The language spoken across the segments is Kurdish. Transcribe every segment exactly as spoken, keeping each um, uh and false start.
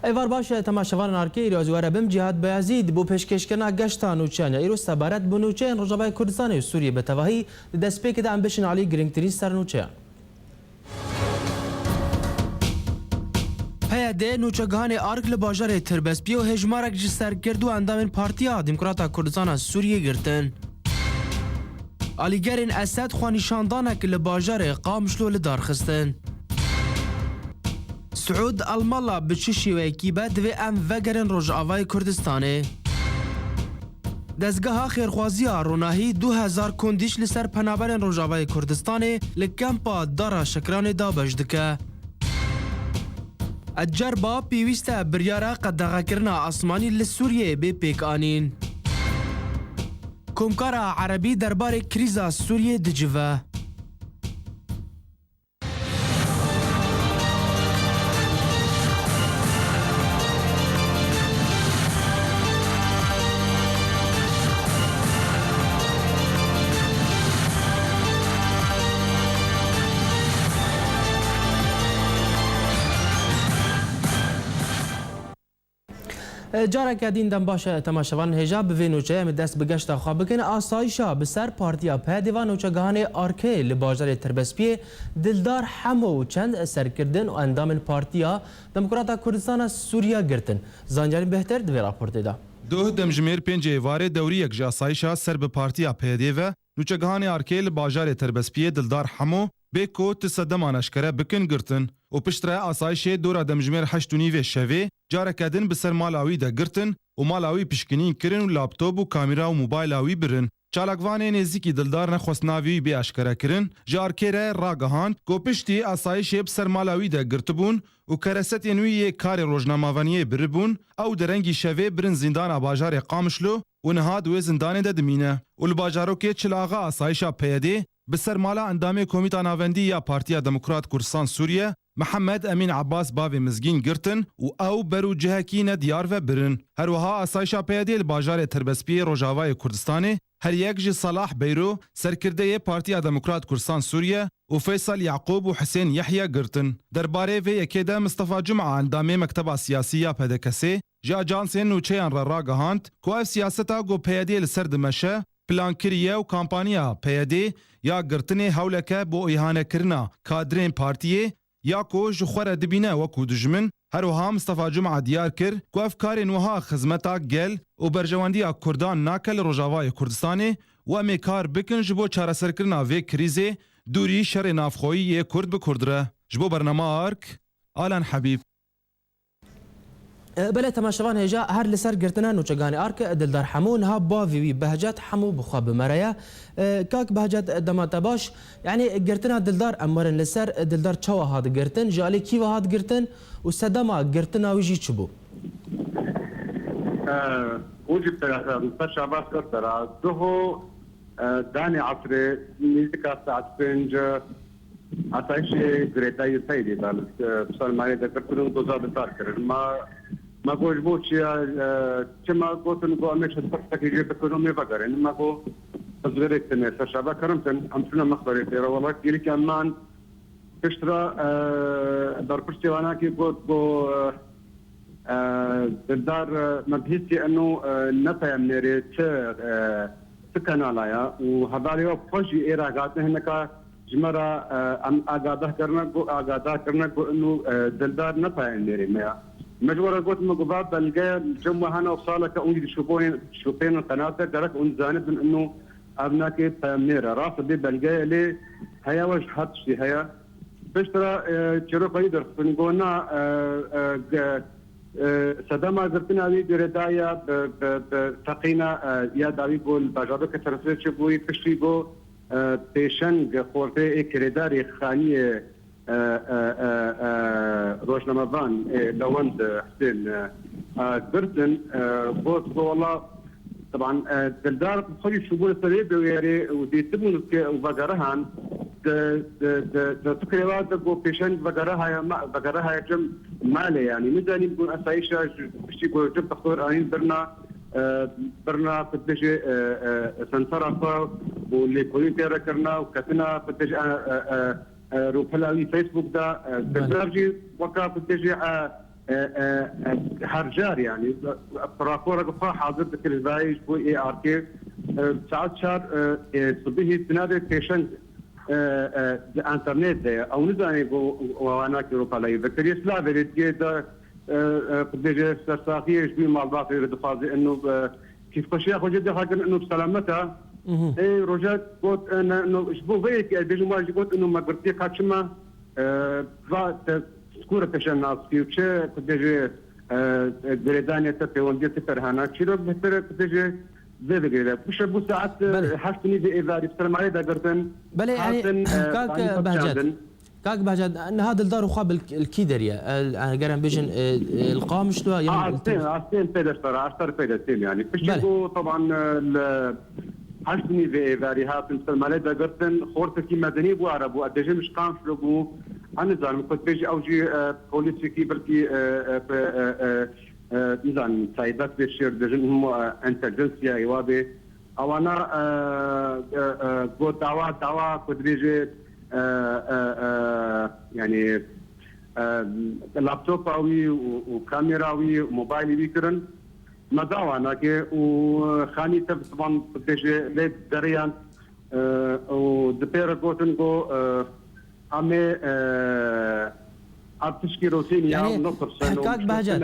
Êvar baş e, temaşevanên Arkê, îro ez were bim Cîhad Beyazîd bo pêşkêşkirina geşta nûçeyan ya îro sebaret bi nûçeyên Rojavayê Kurdistanê û Sûriyê bi tevahî. Di destpêkê de em bişin alî girîngtirîn ser nûçeyan. P Y D nûçegihanê Ark li bajarê Tirbespiyê û hêjmarek ji serkird û endamên Partiya Demokrata Kurdistana Sûriyê girtin. Alîgerên Esed xwenîşandanek li bajarê Qamişlo li dar xistin. Siûd Elmala bi çi şêweyekî be divê em vegerin Rojavayê Kurdistanê. Dezgeha Xêrxwaziya Ronahî du hezar kundîş li ser penaberên Rojavayê Kurdistanê li kempa Dara Şekranê dabeş dike. Ecerba pêwîst e biryara qedexekirina asmanî li Sûriyeyê bê pêkanîn. Komkara Erebî derbarê krîza Sûriyê dicive. Careke dîn dem baş e, temaşevan hêja bi vê nûçeyê em ê dest bi geşta xwe bikin. Asayişa bi ser partiya P Y D ve nûçegihanê Arkê li bajarê Tirbespiyê Dildar Hemo û çend serkirdin û endamên Partiya Demokrata Kurdistana Sûriye girtin. Zanyarî bêhtir di vê raportê de. Duh demjimêr pêncê êvarê dewriyek ji asayişa ser bi partiya P Y D ve nûçegihanê Arkê li bajarê Tirbespiyê Dildar Hemo, bê ku ti sedeman eşkere bikin, girtin û piştre asayişê dora demjimêr heşt û nîvê şevê careke din bi ser mala wî de girtin û mala wî pişkinîn kirin û laptop û kamîra û mobayla wî birin. Çalakvanê nêzîkî Dildar nexwest navê wî bê eşkerekirin, ji Arkê re ragihand ku piştî asayişê bi ser mala wî de girtibûn û keresetên wî yê karê rojnamevaniyê biribûn, ew derengî şevê birin zîndana bajarê Qamişlo û niha di wê zindanê de dimîne û li bajarokê Çil Axa asayişa P Y D bi ser mala endamê Komîta Navendî ya Partiya Demokrat Kurdistan Sûriye, Mihemed Emîn Abbas bavê Mizgîn girtin û ew ber û cihekî nediyar ve birin. Her wiha asayişa P Y D li bajarê Tirbespiyê Rojavayê Kurdistanê her yek ji Salah Beyro, serkirdeyê Partiya Demokrat Kurdistan Sûriye, û Feysel Yaqûb û Hisên Yehya girtin. Derbarê vê yekê de Mistefa Cuma, endamê Mekteba Siyasî ya P D K S'ê, ji ajansên nûçeyan re ragihand ku ev siyaseta ku P Y D li ser dimeşe, plan kiriye û kampanya P Y D ya girtinê hewleke bo îhanekirina kadrên partiyê ya ku ji xwe re dibîne wekû dijmin. Her wiha Mistefa Cuma diyar kir ku ev karên wiha xizmeta gel û berjewendiya Kurdan nake li Rojavayê Kurdistanê û em ê kar bikin ji bo çareserkirina vê krîzê dûrî şerê navxweyî yê Kurd bi Kurd re. Ji bo bernama Ark, Alan Hebîb. E, belê temaşevan hêja her li ser girtina nûçeganê Ark, Dildar Hemo, niha bavê wî Behcet Hemo bi xwe bi me re ye. E, kak Behcet, dema te baş. Yanî girtina Dildar em werin li ser, Dildar çawa hat girtin, ji alî kî ve hat girtin û sedema girtina wî jî çi bû? E, û jî te, te şabas kir te re. Duho, e, danê esrê nêzîka saet pênc, e, asayişê girêdayî P Y D'ê de li, e, sermayê de girtin û doza dildar kirin. Ma, ma got ji bo çi ya, e, çima gotin ku em ê çend pirsekê jê bikin û em ê vegerin. Ma got, ez girêk tine, serşabe kirin tin, em çûne mexberê tê re. Wela gelî em man, piştre, e, berpirsê wanakî got ku, e, e, Dildar, e, me bihîstî eno, e, ne peyamnêrê çi, e, çi kanala ya û hevalê we xwe jî êra hate hineka ji me re, e, em agadah kirine ku, agadah kirine ku eno, e, Dildar ne peyamnêrê me ya. Me ji we re got, me got va belge cem we hene û saleke hûn jî dişopênin, dişopênin qenate, gerek hûn zanibin eno ev nake peyamnêr e. Rast e, bê belgeye lê heye we ji her tiştî heye. Piştre, e, çîroka wî derxistin, got na, e, e, ge-, e, sedema girtina wî girêdayî ya bi, bi, bi teqîna, e, ya dawî got li bajarokê Tirbespiyê çi bûyî, piştî got, e, pêşeng xortê ê kirêdarê xaniyê, e, e, e, e, rojnamevan, e, Lewend Hisên, e, e, girtin, e, got, got, wela, Teban, e, Dildar xwe jî şûbûn ser vê biryarê û dîtibûn ke û vegerihan di, di, di, di fikrê wa de ku pêşeng vegerihaye ma-, vegerihaye cem malê, yanî nizanî bûn esayîşa ji piştî ku cem dixtor anîn birna, e, birna, tu dibêjê, e, e, sensera xwe û lêkolîn tê re kirina û ketina, tu dibêjê, e, e, e, e, rûpela wî Facebook de, e, Belê. Dildar jî weka, tu dibêjê, e, e, e, e, her car, yani, raporek xwe hazir dikir, ji vayê ji bo ê arkê, e, saet çar, e, e, sibihî tu nabê pêşeng, e, e, di enternet de ye. Ew nizane ku wanakî Ewropa leyî vekiriye. Silavê rê diye de, e, e, dibêje sersaxiyê ji bo malbatê re dixwaze eno, e, kîfxweşiya xwe jê derxakir eno bi selamet e. Mhm. Ê roja got, e, ne, no, ji bo vê yekê ez bêjim, wan jî got eno me girtiye ka çima, e, va te Skûra pêşe naskî û çi ku dê jî, e, girêdanê te pêwendiya te perhana çîrok bihtir ku dê jî vê digire. Pişe bû saet, e, Belê. heşt nîvê êvarî sermayê de girtin. Belê, yani, hatin, e, kak, e, Behcet. Çandin. Kak Behcet, niha Dildar xwe bil, li kî derî ye? El, yani, ger em bêjin, e, e, li Qamişlo yan Astên, astên pê de sera, astar pê de tên yani. Piştî Belê. ku taban, e, li Heşt nîvê êvarî hatin ser malê de girtin. Xortekî medenî bû, ereb bû. Ez dibêjim ji Qamişlo bû. Ez nizanim, ku dibêjî ew jî, e, polîsekî belkî, e, e, e, e, e, e, nizanim, taybet bê şêr dibêjin, hûn, e, entelijensiya êwa bê. Ewana, e, e, e, got dawa, dawa ku dibêjê, e, e, e, yani, e, laptopa wî û, û kamera wî û mobaylê wî kirin. Me dawa nake û xanî te bi ziman bêje lê deriyand, e, û di pê re gotin ku, e, em ê, e, ev tişkî rotîn ya, Yani, ne qirse, Kak Behcet,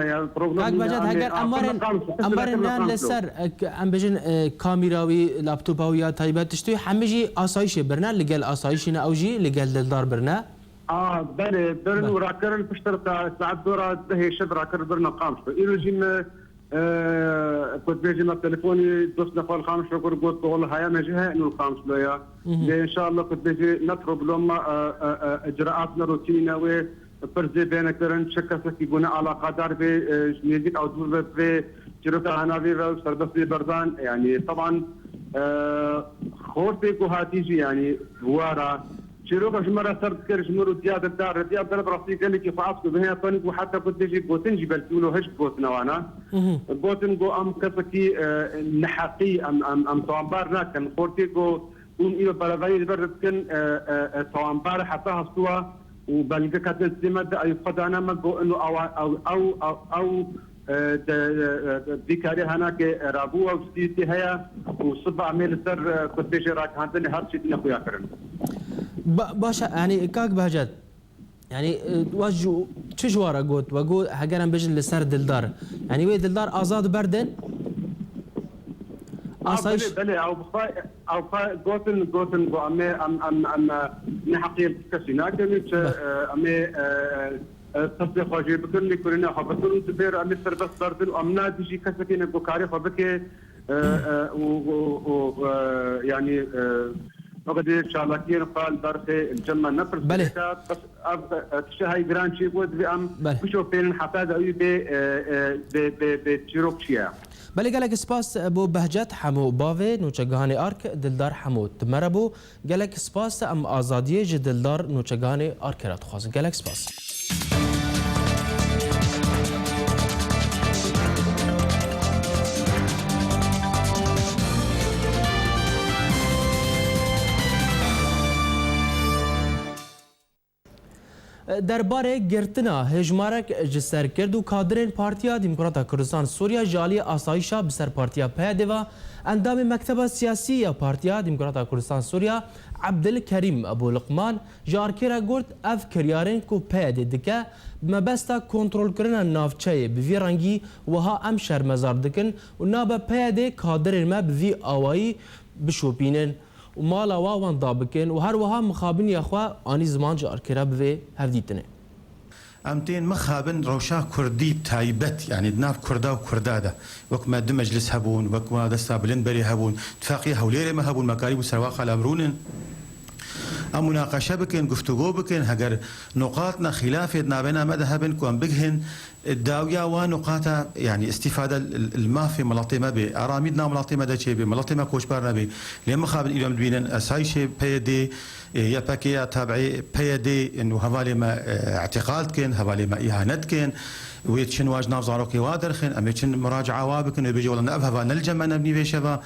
Kak Behcet, heger em warin nan li ser, e, em bêjin, e, kamîra wî, laptopa wî ya taybet tiştî, hemî jî asayîşê birine, li gel asayîşî ne ew jî li gel Dildar birine? A, belê, birin Belê. û rakirin piştre ta saet dora dehê şev rakirin birine Qamişlo. Îro jî me, e, ku dibêjim me telefonî dostê xwe li Qamişlo kir, got ku wele haya me jî heye ino li Qamişlo ya. Mhm. Lê înşallah ku dibêjî ne problema, e, e, e, icraat ne rotînî ne wê pir zê bêne kirin, çi kesekî ku ne alaqadar bê, e, ji nêzîk ew dûr be, vê çîroka hena vê ve û serbest bê berdan. Yani, teban, e, xortê ku hatî jî, yani, wara çîroka ji me re ser dikir, ji min û Diyar Dildar re. Diyar Dildar bi rastî gelekî xwe ast ku bihêya tenî ku heta ku dibêjî gotin jî belkî wilo hişk gotin ewana. Mhm. Gotin ku em kesekî, e, neheqî, em, em, em tawanbar nakin. Xortê ku hûn îro berevayî li ber dikin, e, e, e, tawanbar heta hestûwa û belge ketin sê me de, ew xwe dane me ku ino awa-, ew, ew, ew, ew, e, de, e, e, vî karê henakê rabû ew stî tê heye û siba em ê li ser, e, ku dibêje ragihandinê her çêtîne xuya kirin. Ba-, baş e, yani, Kak Behcet, yani, e, we ji, çi ji we re got? We got, heger em bêjin li ser Dildar. Yani, wê Dildar azad berdin? A, Asayiş belê, belê, ew bi xwe, ew xwe gotin, gotin ku em ê, em, em, em, e, neheqiyê li kesî nakin, çi, Be- e, em ê, e, e, qesdê xwe jê bikin, lêkolîna xwe bikin û dibê re em ê serbest berdin û em nadî jî kesekî ne ku karê xwe bike, e, e, û, û, û, e, yanî, e, weke dê çalakiyên xwe li ber xê li cem me ne pirsgirêk e. Belê. Bes ev, e, tiştê hey giran çêbû, divê em Belê. bişopênin heta de ew bê, e, e, bê, bê, bê çîrok çi ye. Belê, gelek spas bo Behcet Hemo bavê nûçegihanê Ark, Dildar Hemo di me re bû. Gelek spas, em azadiyê ji Dildar nûçegihanê Arkê re dixwazin. Gelek spas. Derbarê girtina hêjmarek ji serkirt û kadirên Partiya Demokrata Kurdistan Sûriya ji aliyê asayişa bi ser Partiya P Y D ve endamê Mekteba Siyasî ya Partiya Demokrata Kurdistan Sûriya Ebdilkerîm Ebû Liqman ji Arkê re got, ev kiryarên ku P Y D dike bi mebesta kontrolkirina navçeyê bi vî rengî wiha em şermezar dikin û nabe P Y D kadirên me bi vî awayî bişopînin û mala wa wan dabikin û her wiha mixabiniya xwe anî ziman ji Arkê re bi vê hevdîtinê. Em tên mixabin rewşa kurdî taybet, yanî di nav kurda û kurda de. Wek me du meclis hebûn, wek me desta bilind berê hebûn, tifaqiya Hewlêrê me hebûn, me karîbû serwa xala em rûnin. Em munaqeşe bikin, guftûgo bikin, heger nuqatna xîlafê di navbeyna me de hebin ku em bigihin, dawiya wan nuqata, yanî îstîfade li, li mafê miletê me bê, aramî di nav miletê me de çêbê, miletê me koçber nebe. Lê mixabin îro em dibînin, esayîşê P Y D, e, Y P G ya tabiî P Y D in û hevalê me, e, îtîqal dikin, hevalê me îhane dikin. Wê çin wa ji nav zarokê wa derxin, em ê çin muraca'a wa bikin, wê bêje, wela ne ev heval ne li cem me ne bi nîvê şeva.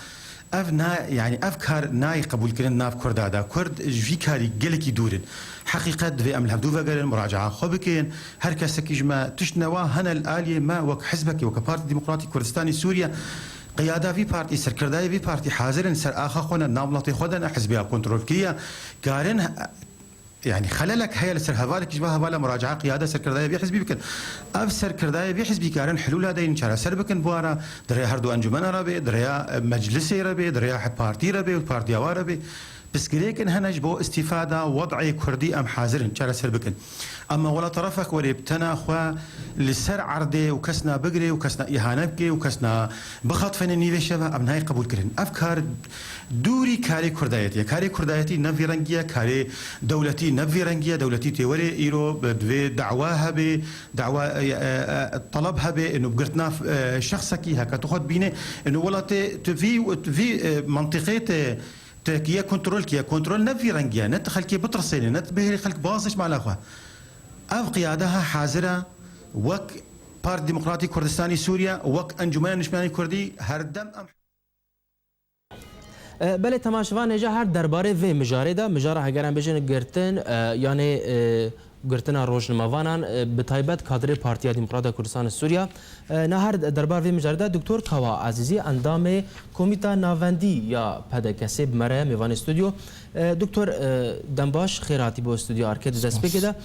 Ev na, yanî ev kar nayê qebûlkirin nav Kurda de. Kurd ji vî karî gelekî dûr in. Heqîqet divê em li hevdû vegerin, muracaa xwe bikin. Her kesekî ji me tişt newa hene li aliyê me wek hizbekê, wek Partî Demokratîk Kurdistanê Sûriye. Qiyada vî partî, serkirdayê vî partî hazir in ser axa xwe ne, nav welatê xwe de ne, hizbiya kontrolkiriye. Karin Yanî xelelek heye li ser hevalekî ji va hevala muracae qiyade serkirdayê vî hizbî bikin. Ev serkirdayê vî hizbî karin hilûla deyin çareser bikin bi wan re, di rêya her du encumena re bê, di rêya, e, meclisê re bê, di rêya partî re bê û partiya wan re bê. Pirsgirêkin hene ji bo îstîfada wed'ê kurdî em hazir in çareser bikin. Ama wela terefek welê bi tena xwe li ser erdê û kes na bigirê û kes na îhane bike û kes na bixatfêne nîvê şeva, em nayê qebûl kirin. Ev kar dûrî karê kurdayetî ye. Karê kurdayetî ne vî rengî ye, karê dewletî ne vî rengî ye. Dewletî tê werê îro bi, divê dawa hebe, dawa, e, e, e, teleb hebe, ino bi girtina, e, şexsekî heke tu xwe dibîne, ino welatê tu vî, tu vî, e, mentiqê te, te kiye kontrol kiye. Kontrol ne vî rengî ye, ne tu xelkê bitirsêne, ne tu bihêlî xelk bazê ji mala xwe. Ev qiyade ha hazir e, wek Partî Demokratîk Kurdistanî Sûriye, wek Encûmena Niştimanî Kurdî, her dem em E, belê, temaşevan hêja her derbarê vê mijarê de, mijara heger em bêjin girtin, e, yanê, e, girtina rojnamevanan, e, bi taybet kadrê Partiya Demokrata Kurdistan Sûriye, e, na her derbar vê mijarê de Doktor Kawa Ezîzî, endamê Komîta Navendî ya P D K S'ê bi me re ye, mêvanê stûdyo. E, Doktor, e, dem baş, xêr hatî bo stûdyo Arkê di destpêkê de.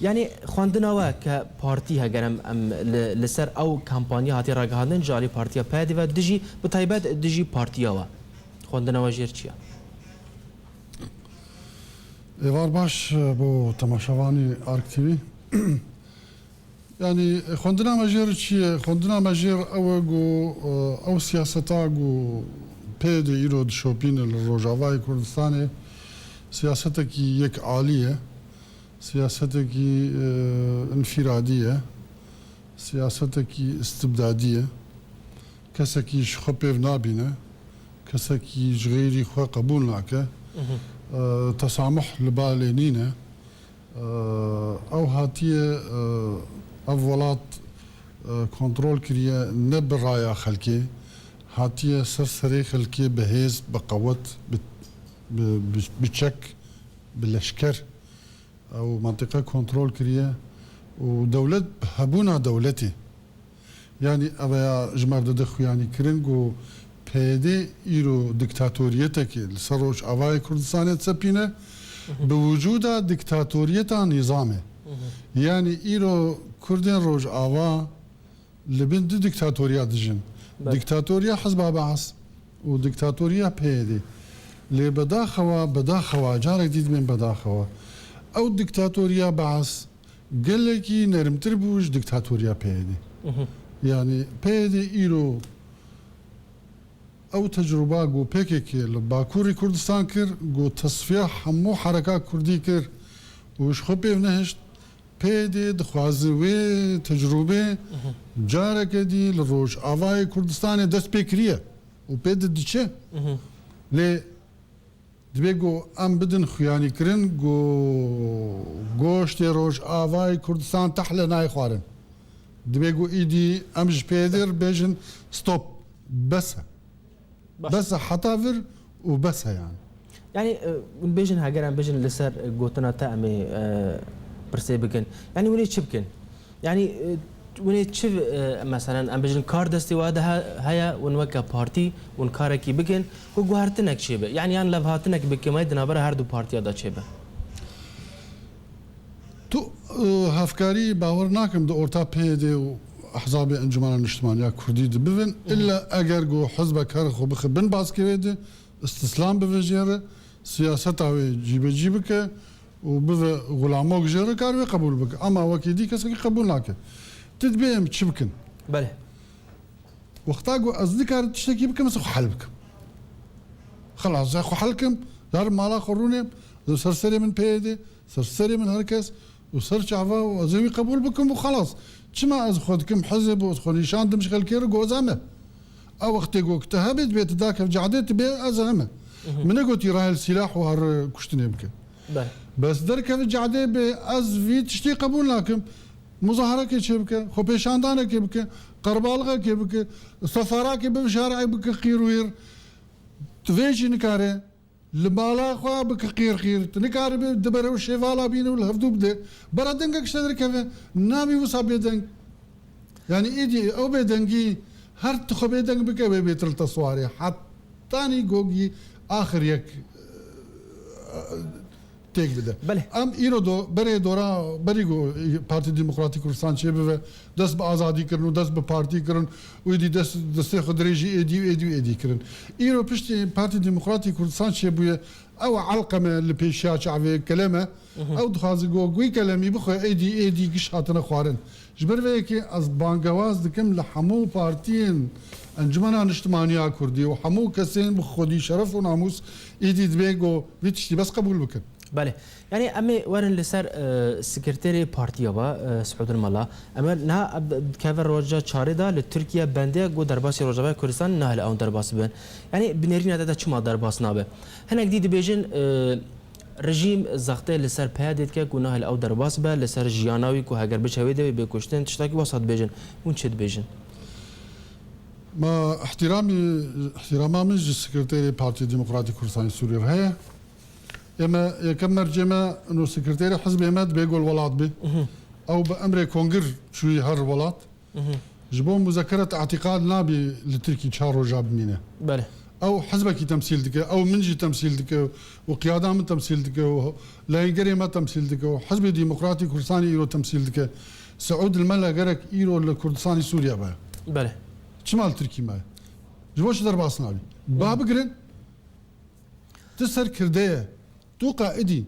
Yanî xwendina we ke partî heger em, em li, li ser ew kampanya hatiye ragihandin ji alî partiya P D ve dijî, bi taybet dijî partiya we. Xwendina we jêr çi ye? Êvar baş, e, bo temaşevanî Ark T V. Yanî xwendina me jêr çi ye? Xwendina me jêr ew e ku, e, ew siyaseta ku P D îro dişopîne li Rojavayê Kurdistanê siyasetekî yek alî ye. Siyasetekî, e, înfîradî ye. Siyasetekî istibdadî ye. Kesekî ji xwe pêv nabîne. Kesekî ji xeyrî xwe qebûl nake. Mhm. E, tesamuh li balê nîne. E, ew hatiye, e, ev welat, e, kontrol kiriye ne bi raya xelkê. Hatiye ser serê xelkê bi hêz, bi qewet, bi, bi, bi, bi çek, bi leşker. Ew mentiqe kontrol kiriye û dewlet bi hebûna dewletê, yanî ev ya ji me re dide xuyanîkirin ku P Y D îro dîktatoriyeteke li ser Rojavayê Kurdistanê disepîne, bi wicûda dîktatoriyeta nîzamê. Yanî îro Kurdên Rojava li bin du dîktatoriya dijin. Belê. Dîktatoriya Hizba Beas û dîktatoriya P Y D. Lê bedaxewa, bedaxewa, carek dî dibên bedaxewa. Ew dîktatoriya Beas gelekî nermtir bû ji dîktatoriya P Y D. Mhm. Yanî P Y D îro ew tecrûba ku P K K li Bakurê Kurdistan kir, ku tesfiya hemû hereka kurdî kir û ji xwe pêv nehişt, P Y D dixwaze wê tecrûbê careke dî li Rojavayê Kurdistanê dest pê kiriye û pê di diçe. Lê divê ku em bidin xuyanîkirin ku goştê Rojavayê Kurdistan tehle nayê xwarin. Divê ku îdî em ji P Y D re bêjin stop, bes e. Baş. Bes e heta vir û bes e yani. Yanî, e, hûn bêjin, heger em bêjin li ser, e, gotina te em ê, e, pirsê bikin. Yanî hûn ê çi bikin? Yanî, e, hûn ê çi, e, meselen, em bêjin kar destê we de he-, heye, hûn weke partî, hûn karekî bikin, ku guhertinek çêbe. Yanî yan levhatinek bi kêmayî di navbera her du partiya de çêbe. Tu, e, hevkarî bawer nakim di orta P Y D û Ehzabê Encûmena Niştimaniya Kurdî de bibin. Hı hı. Îlla eger ku hizbek her xwe bixe bin baskê wê de, îstislam bive jê re, siyaseta wê cîbecî bike û bive xulamok jê re, kar wê qebûl bike. Ama wekî dî kesekî qebûl nake. Tu dibê em çi bikin? Belê. Wexta ku ez nikarim tiştekî bikim, ez xwe hel bikim. Xelas, ez xwe hel kim, dar mala xwe rûnêm, li ser serê min P Y D, ser serê min her kes û ser çava û ez ê wî qebûl bikim û xelas. Çima ez xwe dikim hizib û ez xwe nîşan dim ji xelkê re ku ez em e? A wextê ku te hebê dibê tu dakev cadê tu bê ez em e. Mhm. Min negotî rahil sîlah û her kuştinê bike. Belê. Bes derkeve cadê bê ez vî tiştî qebûl nakim. Muzaharekê çêbike, xwepêşandanekê bike, qerbalixekê bike, sefarakê bive şarê bike qîr û hîr. Tu vê jî nikare li mala xwe bike qîr qîr. Tu nikare bi, di berew şêvala bîne û li hevdû bide. Bera dengek ji te derkeve. Nabî wisa bêdeng. Yanî êdî ew bêdengî her tu xwe bêdeng bike wê bêtir li te siwarê. Hetanî gogî axir yek, e, têk bide. Belê. Em îro do, berê dora, berî ku Partî Demokratîk Kurdistan çêbibe, dest bi azadî kirin û dest bi partî kirin û êdî dest, destê xwe dirêjî êdî û êdî û êdî kirin. Îro piştî Partî Demokratîk Kurdistan çêbûye, ew elqem e li pêşiya çavê, kelem e. Mhm. Ew dixwaze ku wî kelemî bixwe êdî, êdî giş hatine xwarin. Ji ber vê yekê ez bangewaz dikim li hemû partiyên Encumena Niştimaniya Kurdî û hemû kesên bi xwedî şeref û namûs êdî dibê ku vî tiştî bes qebûl bikin. Belê. Yanî em ê werin li ser, e, sekreterê partiya ve, e, Siûd Mela. Em ê niha, e, keve roja çarê de li Tirkiye bendê ku derbasî Rojavayê Kurdistanê nahêle ew derbas bibin. Yanî bi nêrîna te de çima derbas nabe? Hinek dî dibêjin, e, rejîm zextê li ser P Y D dike ku nahêle ew derbas be, li ser jiyana wî ku heger biçe wê devê bê kuştin, tiştekî wesa dibêjin. Hûn çi dibêjin? Ma ihtiramî, ihtirama min ji sekreterê Partî Demokratîk Kurdistanê Sûriyê re heye. Ême yekem mercê me ino sekreterê hizbê me dibê ku li welat bê. Mhm. Ew bi emrê kongir çûyî her welat. Mhm. Ji bo muzekeret îtîqad nabî li Tirkî çar roja bimîne. Belê. Ew hizbekî temsîl dike, ew min jî temsîl dike û qiyada min temsîl dike û leyîngerê me temsîl dike û Hizbê Demokratîk Kurdistanê îro temsîl dike. Siûd Mela gerek îro li Kurdistanê Sûriye be. Belê. Çima li Tirkî me? Ji bo çi derbas nabî? Ba Mhm. bigirin. Tu serkirde ye. Tu qaîdî.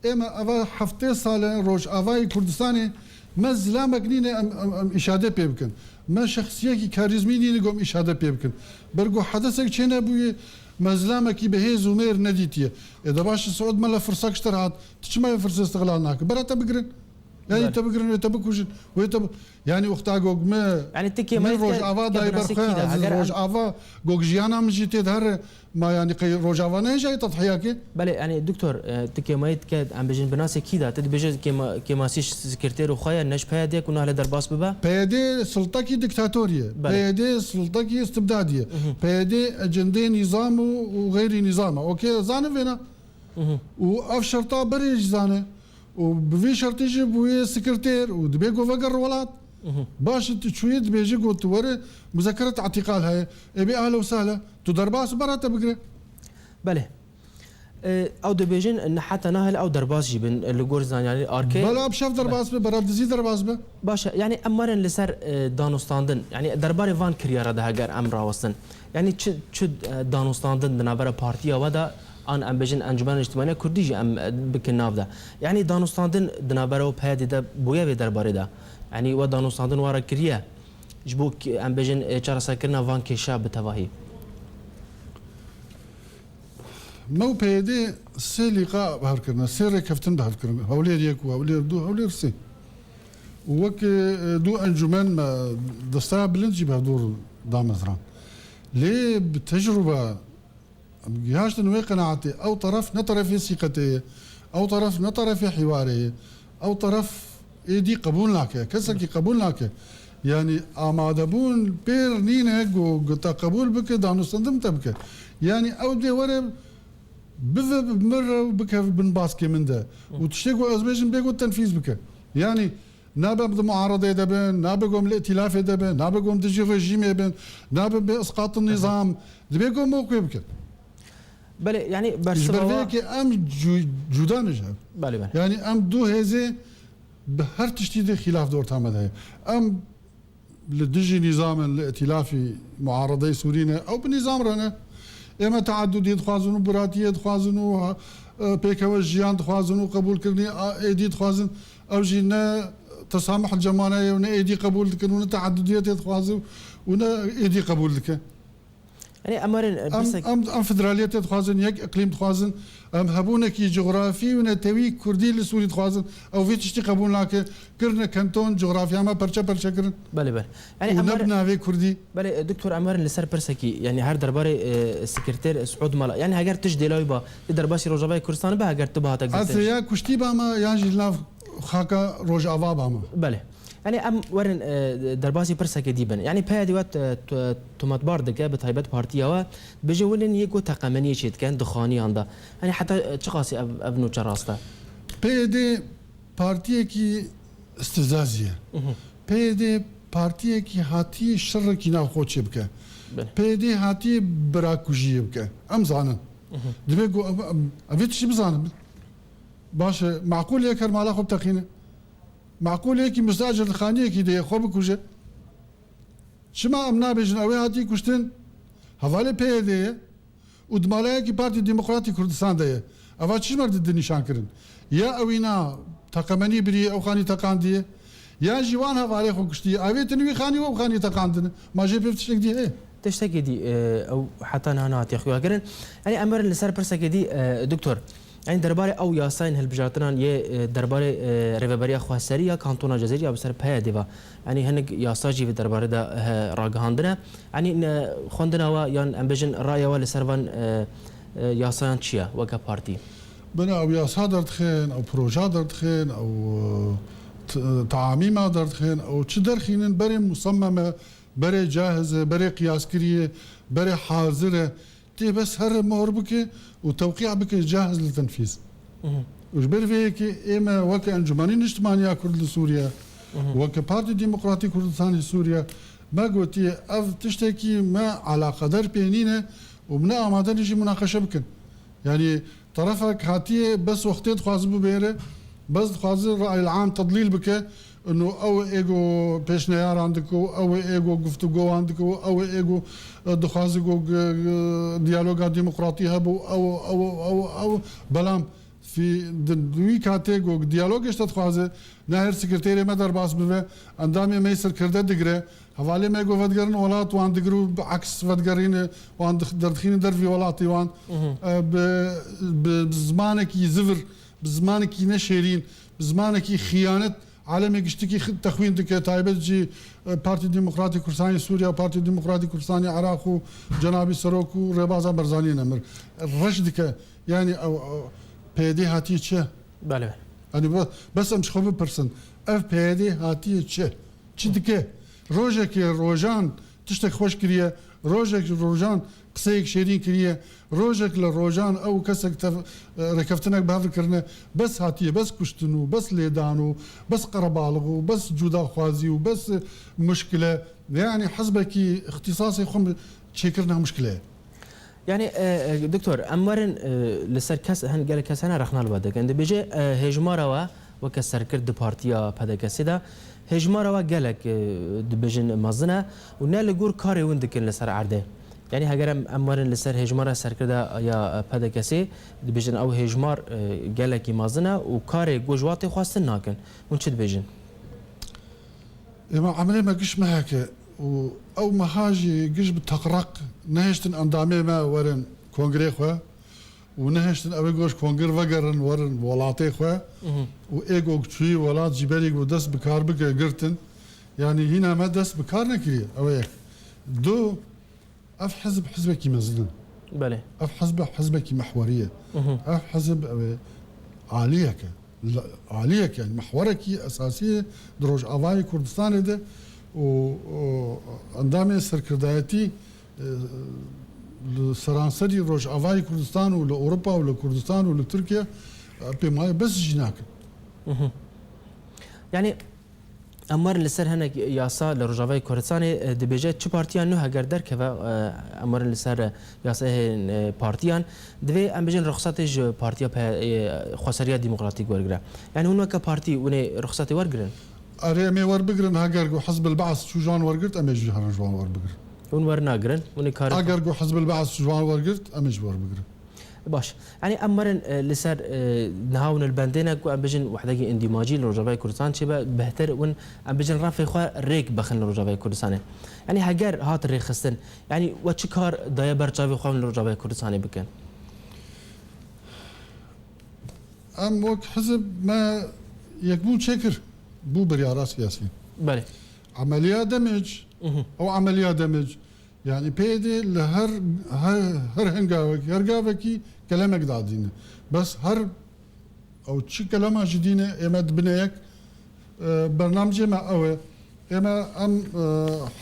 Ême eva heftê sal e Rojavayê Kurdistanê me zilamek nîne em, em, em îşade pê bikin. Me şexsiyekî karîzmî nîne ku em îşade pê bikin. Ber ku hedesek çênebûye me zilamekî bi hêz û mêr nedîtiye. Ê de baş e Siûd Mela firsak ji te re hat. Tu çima vê firsê îstixlal nake? Bera te bigirin. Yanî Belê. te bigirin, wê te bikujin, wê te bi-, yanî wexta gog me, Yanî ti kêmayî min dike, Rojava dike dayê binasê berxwe kî de, eziz heger em Rojava, gog jiyana min jî tê de here, ma yanî qey Rojava nehêjayî tedhiyakê? Belê, yanî doktor, e, ti kêmayî dike, em bêjin binasê kî de, ti dibêje kêma-, kêmasî sekreterê xwe ye, ne ji P Y D ku nahêle derbas bibe? P Y D sultekî diktatorî ye. Belê. P Y D sultekî istibdadî ye. Mhm. P Y D ecendê nîzam û, û xeyrî nîzam e. Okey, zanin vêna. Mhm. Û ev şerta berê jî zane. Û bi vî şertî jî bûye sekreter û dibê ku veger welat. Mhm. Baş e tu çûyî dibêjî ku tu were muzekeret îtîqal heye. Ê bê ahla û sahla. Tu derbas bera te bigire. Belê. E, ew dibêjin ne heta nahêle ew derbas jî bin, e, li gor zanyanî arkê. Bela bi şev derbas be, bera dizî derbas be. Baş e, yanî em werin li ser, e, danûstandin, yanî derbarê van kiryara de heger em rawestin. Yanî çi, çi, e, danûstandin di navbera partiya we de, an em bêjin Encûmena Niştimaniya Kurdî jî em, e, bikin nav de. Yanî danûstandin di navbera we P Y D de bûye vê derbarê de. Yanî we danûstandin we re kiriye. Ji bo ki-, em bêjin, e, çareserkirina van kêşa bi tevahî. Me û P Y D sê lîqa bi hev kirine, sê rêkeftin bi hev kirine. Hewlêr yek û hewlêr du, hewlêr sê. Û wek, e, du encûmen me desteya bilind jî bi hevdû damezrand. Lê bi tecrûbe em gihaştin wê qenaetê, ew teref ne terefê sîqetê ye, ew teref ne terefê hîwarê ye, ew teref êdî qebûl nake, kesekî qebûl nake. Yanî amadebûn pêr nîne ku, ku te qebûl bike, danûstendin te bike. Yanî ew dê were bive bi min re û bikeve bin baskê min de. Û tiştê ku ez bêjim bê ku tenfîz bike. Yanî nabe em di muaredê de bin, nabe ku em li îtîlafê de bin, nabe ku em dijî rejîmê bin, nabe bi isqatin nîzam. Dibê ku em wek wê bikin. Belê, yanî Ji ber bersiva vê wa- yekê em cu-, cuda ne ji hev. Belê, belê. Yanî em du hêzê bi her tiştî de xîlaf di orta me de heye. Em li dijî nîzam in, li îtîlafî muaredeyê Sûrî ne. Ew bi nîzam re ne. Ême teadudiyê dixwazin û biratiyê dixwazin û, e, pêkeve jiyan dixwazin û qebûlkirinî a êdî dixwazin. Ew jî ne tesamih li cem wan heye û ne êdî qebûl dikin û ne teadudiyetê dixwaze û ne êdî qebûl dike. Yanî em werin, e, Em, pirsek- em, em federaliyetê dixwazin, yek îqlîm dixwazin, em hebûnekî cografî û netewî kurdî li Sûrî dixwazin. Ew vê tiştî qebûl nake. Kirine kanton, cografya me perçe perçe kirin. Belê, belê. Yanî Û em ne werin bi navê kurdî. Belê, e, doktor, em werin li ser pirsekî, yanî her derbarê, e, sekreter Siûd Mela. Yanî heger tu ji dêla wî ba, tu derbasî Rojavayê Kurdistanê be, heger tu bihate Ez girtin. ya kuştî bama, yan jî li nav xaka Rojava bama. Belê. Yanî em werin, e, derbasî pirsekê dî bin. Yanî P Y D we t-, t-, tometbar dike, bi taybet partiya we, dibêje welin yê ku teqemeniyê çê dikin, di xaniyan de. Yanî heta, e, çiqasî ev, ev nûçe rast e? P Y D partiyekî istizazî ye. Mhm. P Y D partiyekî hatî şerekî nav xwe çê bike. Belê. P Y D hatî birakujiyê bike. Em zanin. Mhm. Divê ku em, em, em vê tiştî bizanin. Baş e, meqûl yek her mala xwe biteqîne. Meqûl yekî mistecir di xaniyekî de ye, xwe bikuje. Çima em nabêjin ew ê hatî kuştin? Hevalê P Y D ye û di malayekî Partî Demokratî Kurdistan de ye. Eva çi ji me re didin nîşan kirin? Ya ewîna teqemenî biriye, ew xanî teqandiye, ya jî wan hevalê xwe kuştiye. Avêtin wî xanî û ew xanî teqandine. Ma jê pê tiştek dî heye? Tiştekê dî, e, ew heta niha nehatiye xuyakirin. Yanî em werin li ser pirsekê dî, e, doktor. Yanî derbarê ew yasayên hilbijartinan yê, e, derbarê, e, rêveberiya xweserî ya Kantona Cezîrê ya bi ser P Y D ve. Yanî hinek yasa jî vê derbarê de, e, ragihandine. Yanî ne xwendina we yan em bêjin raya we li ser van, e, e, yasayan çi ye weke partî? Bine ew yasa derdixin, ew proja derdixin, ew, e, t-, teamîma derdixin, ew çi derxînin berê musemmeme, berê cahiz e, berê qiyaskirî ye, berê hazir e. Tê bes here mohr bike û tewqîa bike cahiz li tenfîz. Mhm. Û ji ber vê yekê ê me weke Encûmenî Niştimanî ya Kurd li Sûriye, Mhm. weke Partî Demokratî Kurdistanê Sûriye, me gotiye ev tiştekî me alaqeder pê nîne û em ne amade ne jî munaqeşe bikin. Yanî terefek hatiye bes wextê dixwaze bibêre, bes dixwaze rayil am tedlîl bike, ino ew ê go pêşneyaran dike û ew ê go guftûgowan dike û ew ê go, e, dixwaze go, e, diyaloga demokratî hebe û ew, ew, ew, ew, ew. Belam fî-, di, di wî katê go diyalogê ji te dixwaze, ne her sekreterê me derbas bibe, endamê me yê serkirde digire, hevalê me go vedigerin welat wan digir û bi aks vedigerîne, wan dix-, derdixîne dervî welatê wan. Mhm. E, bi, bi, bi zimanekî zivir, bi zimanekî neşêrîn, bi zimanekî xiyanet, alemê giştikî xi-, texwîn dike, taybet jî, e, Partî Demokratî Kurdistanê Sûriye, Partî Demokratî Kurdistanê Iraq û cenabî Serok û Rêbaza Barzanî nemir. Reş dike, yanî ew, ew P Y D hatiye çi? Belê. Yanî be-, bes em ji xwe bipirsin, ev P Y D hatiye çi? Çi dike? Rojekê rojan tiştek xweş kiriye, rojek rojan qiseyek şêrîn kiriye, rojek li rojan ew kesek tev-, rêkeftinek bi hev kirine, bes hatiye, bes kuştin û bes lêdan û bes qerebalix û bes cudaxwazî û bes muşkile, yanî hizbekî îxtîsasê xwe çêkirina muşkile ye. Yanî, e, e, doktor, em werin, e, li ser kes, hin gelek kes hene rexna li we dikin. Dibêje, e, hêjmara we weke serkirt di partiya P D K S'ê de, hêjmara we gelek, e, dibêjin mezin e û ne li gor karê hûn dikin li ser erdê. Yanî heger em, em werin li ser hêjmara serkirda ya, e, P D K S'ê, dibêjin ew hêjmar, e, gelekî mezin e û karê ku ji we tê xwestin nakin. Hûn çi dibêjin? Êma emrê me giş mehek e û ew meha jî giş bi teqreq nehiştin endamê me werin kongrê xwe û nehiştin ew ê goş kongir vegerin werin welatê xwe Mhm. û ê gok çûyî welat jî berî ku dest bi kar bike girtin. Yanî hîna me dest bi kar nekiriye. Ew ê du Ev hizb hizbekî mezin e. Belê. Ev hizb hizbekî mehwerî ye. Mhm. Ev hizb ew ê aliyek e. La-, aliyek e, yanî mehwerekî esasî ye di Rojavayê Kurdistanê de û, û endamê serkirdayetî, e, li seranserî Rojavayê Kurdistan û li Ewropa û li Kurdistan û li Tirkiye, e, pêmayê bes jî nakin. Mhm. Yanî Em werin li ser hinek yasa li Rojavayê Kurdistanê, e, dibêje çi partiya nû heger derkeve, e, em werin li ser yasayên, e, partiyan, divê em bêjin ruxsatê ji partiya P-, e, Xweseriya Demokratîk wergire. Yanî hûn weke partî hûn ê ruxsatê wergirin? Erê, em ê werbigirin, heger ku Hizb el-Baas çû ji wan wergirt, em ê jî herin ji wan werbigirin. Hûn wernagirin, hûn ê karê xwe Eger ku Hizb el-Baas ji wan wergirt, em ê jî werbigirin. Baş. Yanî em werin, e, li ser, e, niha hûn li bendê ne ku em bêjin wehdekî îndîmacî li Rojavayê Kurdistan çêbe, bêhtir hûn em bêjin refê xwe rêk bixin li Rojavayê Kurdistanê. Yanî heger hat rêxistin, yanî we çi kar daye ber çavê xwe hûn li Rojavayê Kurdistanê bikin? Em wek hizb me yekbûn çêkir bû biryara siyasî. Belê. Emeliya Demêc, Mhm. ew emeliya Demêc, Yanî P Y D li her, her, her hengavekî, her gavekî kelemek dadîne. Bes her ew çi kelema jî dîne, ê me dibine yek, E, bernamcê me ew e. Ême em, e,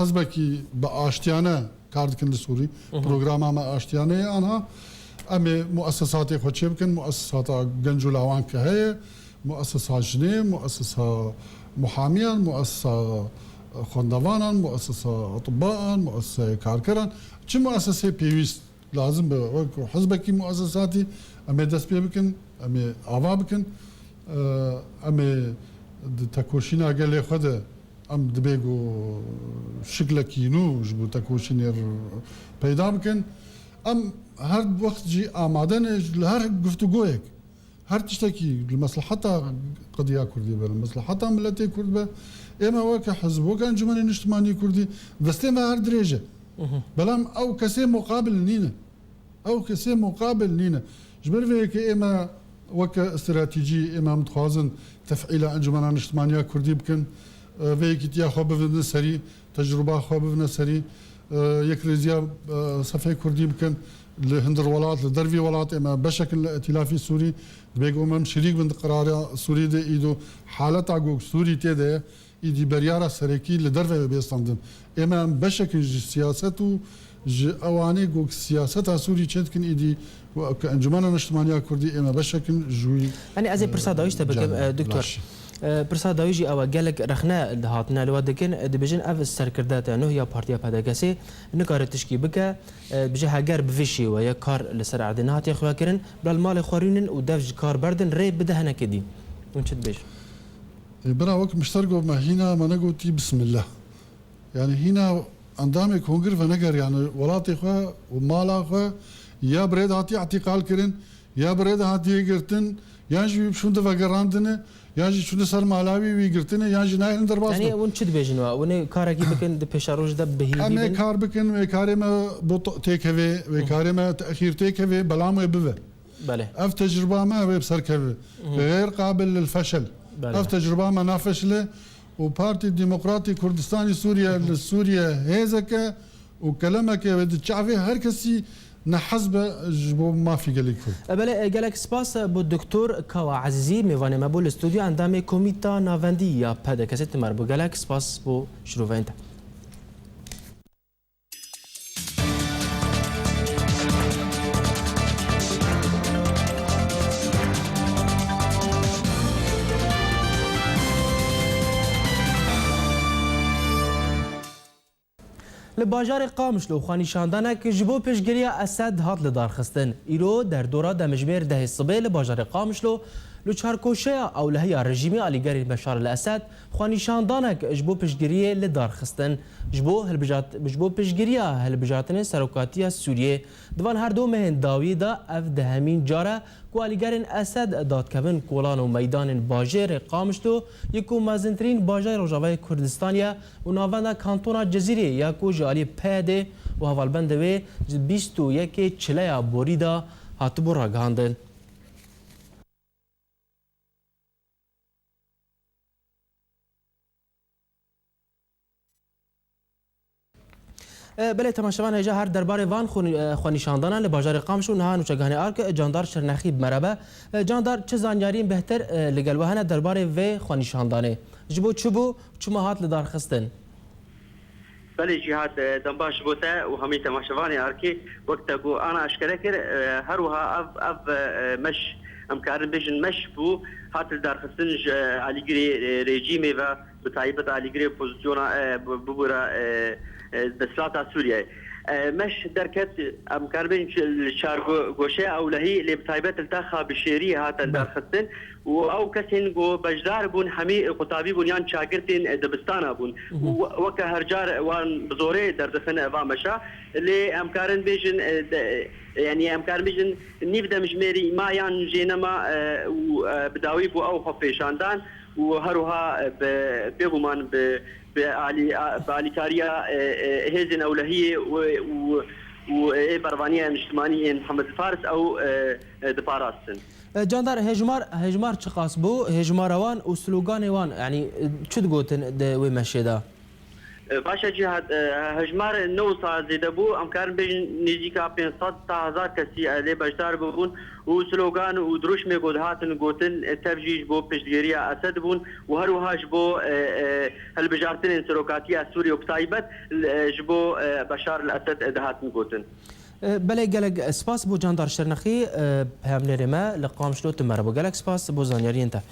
hizbekî bi aştiyane kar dikin li Sûrî. Programa me aştiyane ye anha. Em ê muesesatê xwe çêbikin, muesesata genc û lawan ke heye, muesesa jinê, muesesa muhamiyan, muesesa xwendevanan, muesesa etibbaan, mueseseyê karkeran. Çi mueseseyê pêwîst lazim be, wek hizbekî muesesatî em ê dest pê bikin, em ê ava bikin. Em ê di tekoşîna gelê xwe de em dibê ku şiklekî nû ji bo tekoşînê re peyda bikin. Em her wext jî amade ne li her guftûgoyek, her tiştekî li mesleheta qediya Kurdî be, li mesleheta miletê Kurd be. Ême weke hizb, weke Encûmenê Niştimanî Kurdî, destê me her dirêj e. Belam ew kesê muqabil nîne. Ew kesê muqabil nîne. Ji ber vê yekê ême weke stratejî, ême em dixwazin tefîla Encûmena Niştimaniya Kurdî bikin. E, vê yekîtiya xwe bivine serî, tecrûba xwe bivine serî. E, yekrêziya, e, sefê Kurdî bikin. Li hundir welat, li dervî welat ême beşek in li Îtîlafî Sûrî. Dibê ku em şirîk bin di qirara Sûrî de, îdo haleta ku Sûrî tê de ye. Îdî beryara serekî li derve bê standin. Ême em beşek in ji siyaset û ji ewanê ku siyaseta Sûrî çêdikin, îdî ku Encûmena Niştimaniya Kurdî ême beşek in ji wî. Yanî ez ê pirsa dawî ji te bikim, e, doktor. E, pirsa dawî jî ew e, gelek rexne dihatine li we dikin, e, dibêjin ev serkirdete nuh ya partiya P D K S'ê nikare tişkî bike, e, dibêje heger bi vê şêweye kar li ser erdê nehatiye xuyakirin, bila li malê xwe rûnin û dev ji kar berdin, rê bide hinekê dî. Hûn çi dibêjin? Ê, bira, wek mişter got me, hîna me negotî bismillah. Yani hîna endamê kongir veneger, yani welatê xwe û mala xwe ya bi rê de hatiye îtîqal kirin, ya bi rê de hatiye girtin, yan jî wî şûnde vegerandine, yan jî çûne ser mala wî, wî girtine, yan jî nayên derbas. Yani hûn çi dibêjin we? Hûn ê karekî bikin di pêşeroj de bi hîvî bin? Em ê kar bikin, wê karê me bot-, têkeve, wê karê me texîr têkeve, belam wê bive. Belê. Ev tecrüba me wê bi ser keve. Hı hı. Xeyr qabil lil feşel. Belê. Ev tecrüba me nafeşile û Partî Demokratî Kurdistanî Sûriye, hı hı, li Sûriye hêzeke û kelemeke wê di çavê her kesî nehez be ji bo mafî gelê Kurd. E, belê, e, gelek spas, e, bo Doktor Kawa Ezîzî, mêvanê me bû li stûdyo, endamê Komîta Navendî ya P D K S'ê. Ti me re bû, gelek spas bo şiroveyên te. Li bajarê Qamişlo xwenîşandanek ji bo piştgiriya Esed hat lidarxistin. Îro derdora demjimêr dehê sibê li bajarê Qamişlo li çarkoşeya ewlehiya rejîmê alîgerên Beşar el Esed xwenîşandanek ji bo piştgiriyê li dar xistin. Ji bo hilbijat-, ji bo piştgiriya hilbijartinê serokatiya Sûriyê. Di van her du mehên dawiyê de ev dehemîn car e ku alîgerên Esed dadkevin kolan û meydanên bajêrê Qamişlo yê ku mezintirîn bajarê Rojavayê Kurdistan ye û navenda kantona Cizîrê ya ku ji alî P Y D û hevalbendê wê ji bîst û yekê çileya borî de hatibû ragihandin. E, belê, temaşevan, hêja her derbarê van xwe-, e, xwenîşandanan li bajarê Qamişlo niha nûçeganê ARK, e, Candar Şirnexî bi me re be. E, Candar, çi zanyariyên bêhtir, e, li gel we hene derbarê vê xwenîşandanê? Ji bo çi bû? Çima hat lidarxistin? Belê Cîhad, e, dembaş bo te û hemî temaşevanê ARKê. Wek te ku ana eşkere kir, e, her wiha ev, ev, e, meş, em karin bêjin meş bû, hat lidarxistin ji alîgirê, e, rejîmê ve, bi taybet alîgirê opozisyona, e, bi-, bibûre, e, e, desthilata Sûriyeyê. E, meş derket, em karin bêjin çi-, li çar go-, goşeya ewlehî, lê bi taybet li taxa Bişêriyê hate lidarxistin. Û ew kesên ku beşdar bûn, hemî qutabî bûn yan çagirtên dibistana bûn. Û we-, weke her car wan bi zorê derdixin va meşa. Lê em karin bêjin, e, de, yanî em karin bêjin nîv demjimêrî ma yan jê nema, e, û, e, bi dawî bû ew xwepêşandan û her wiha, e, bi, bêguman bi, bi alî-, a, bi alîkariya, e, e, hêzên ewlehiyê û, û, û ê bervaniya niştimanî yên Mihemed Faris ew, e, e, diparastin. E, Candar, hejmar, hejmar çiqas bû? Hejmara wan û sloganê wan, yanî, e, çi digotin di wê meşê de? Baş e, Cîhad, e, hejmar ne wisa zêde bû, em karin bêjin nêzîka pênc sed ta hezar kesî, e, lê beşdar bûbûn û slogan û dirûşmê ku dihatin gotin, e, tev jî ji bo piştgiriya Esed bûn û her wiha ji bo, e, e, hilbijartinên serokatiya Sûriyê û bi taybet, e, ji bo, e, Beşar el Esed, e, dihatin gotin. E, belê, gelek spas bo Candar Şirnexî, e, peyamnêrê me li Qamişlo tu me re bû. Gelek spas bo zanyariyên te.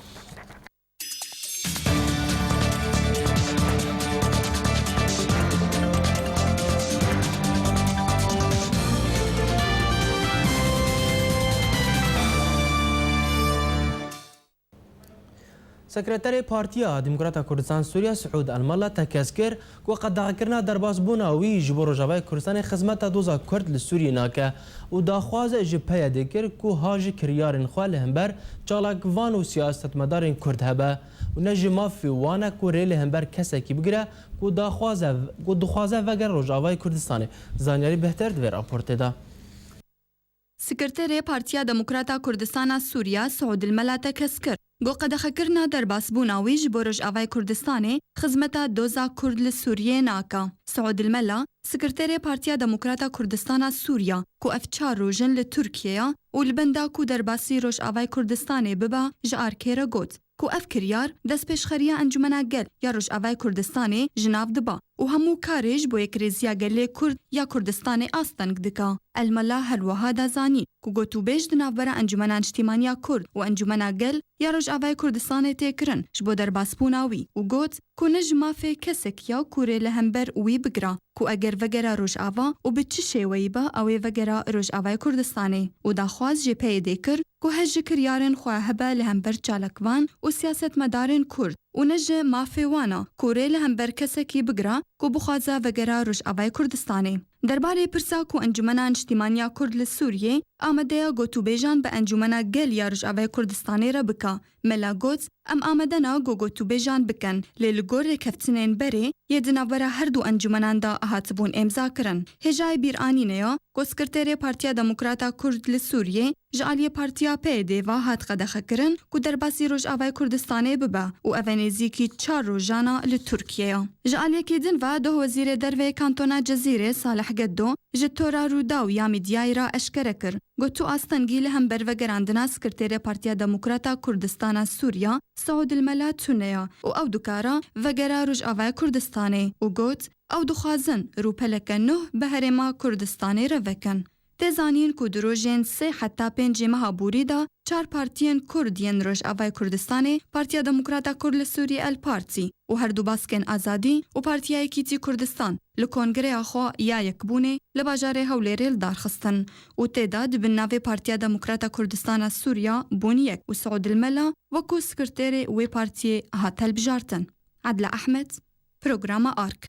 Sekreterê Partiya Demokrata Kurdistan Sûriya Suud Elmala tekez kir ku qedexekirina derbasbûna wî ji bo Rojavayê Kurdistanê xizmeta doza Kurd li Sûriyê nake û daxwaz ji P Y D'ê kir ku ha ji kiryarên xwe li hember çalakvan û siyasetmedarên Kurd hebe û ne ji mafê wan e ku rê li hember kesekî bigire ku daxwaze, ku dixwaze vegere Rojavayê Kurdistanê. Zanyarî bêhtir di vê raportê de. Sekreterê Partiya Demokrata Kurdistana Sûriya Suud Elmela tekez kir ku qedexekirina derbasbûna wî ji bo Rojavayê Kurdistanê xizmeta doza Kurd li Sûriyê nake. Suud Elmela, Sekreterê Partiya Demokrata Kurdistana Sûriya ku ev çar roj in li Tirkiyê ye û li benda ku derbasî Rojavayê Kurdistanê bibe, ji Arkê re got ku ev kiryar destpêşxeriya Encûmena Gel ya Rojavayê Kurdistanê ji nav dibe û hemû karê ji bo yekrêziya gelê Kurd ya Kurdistanê asteng dike. Elmela her wiha da zanîn ku gotûbêj di navbera Encûmena Niştîmaniya Kurd û Encûmena Gel ya Rojavayê Kurdistanê tê kirin ji bo derbasbûna wî û got ku ne ji mafê kesek ya ku rê li hember wî bigire ku eger vegera Rojava û bi çi şêweyî be ew ê vegera Rojavayê Kurdistanê û daxwaz jê P Y D'ê kir ku hez ji kiryarên xwe hebe li hember çalakvan û siyasetmedarên Kurd û ne ji mafê wan e ku rê li hember kesekî bigire ku bixwaze vegera Rojavayê Kurdistanê. Derbarê pirsa ku Encûmena Niştîmaniya Kurd li Sûriyê amade ye gotûbêjan bi Encûmena Gel ya Rojavayê Kurdistanê re bike, Mela got, em amade ne ku gotûbêjan bikin, lê li gor rêkeftinên berê yê di navbera her du encûmenan de hatibûn îmza kirin. Hêjayê bîranînê ye ku Sekreterê Partiya Demokrata Kurd li Sûriyê ji aliyê Partiya P Y D'ê ve hat qedexekirin ku derbasî Rojavayê Kurdistanê bibe û ev e nêzîkî çar rojan e li Tirkiyê ye. Ji aliyekî din ve doh Wezîrê Derve yê Kantona Cezîrê Salih Geddo ji tora Rûdaw ya Mîdyayê re eşkere kir, got, tu astengî li hember vegerandina Sekreterê Partiya Demokrata Kurdistana Sûriya Suud Elmela tune ye û ew dikare vegera Rojavayê Kurdistanê û got, ew dixwazin rûpeleke nuh bi herêma Kurdistanê re vekin. Tê zanîn ku di rojên sê heta pêncê meha borî de çar partiyên Kurd yên Rojavayê Kurdistanê, Partiya Demokrata Kurd li Sûriyê El Partî û her du baskên Azadî û Partiya Yekîtî Kurdistan li kongreya xwe ya yekbûnê li bajarê Hewlêrê li dar xistin û tê de di bin navê Partiya Demokrata Kurdistana Sûriya bûn yek û Suud Elmela wekû sekreterê wê partiyê hat hilbijartin. Adile Ehmed, Programa Ark.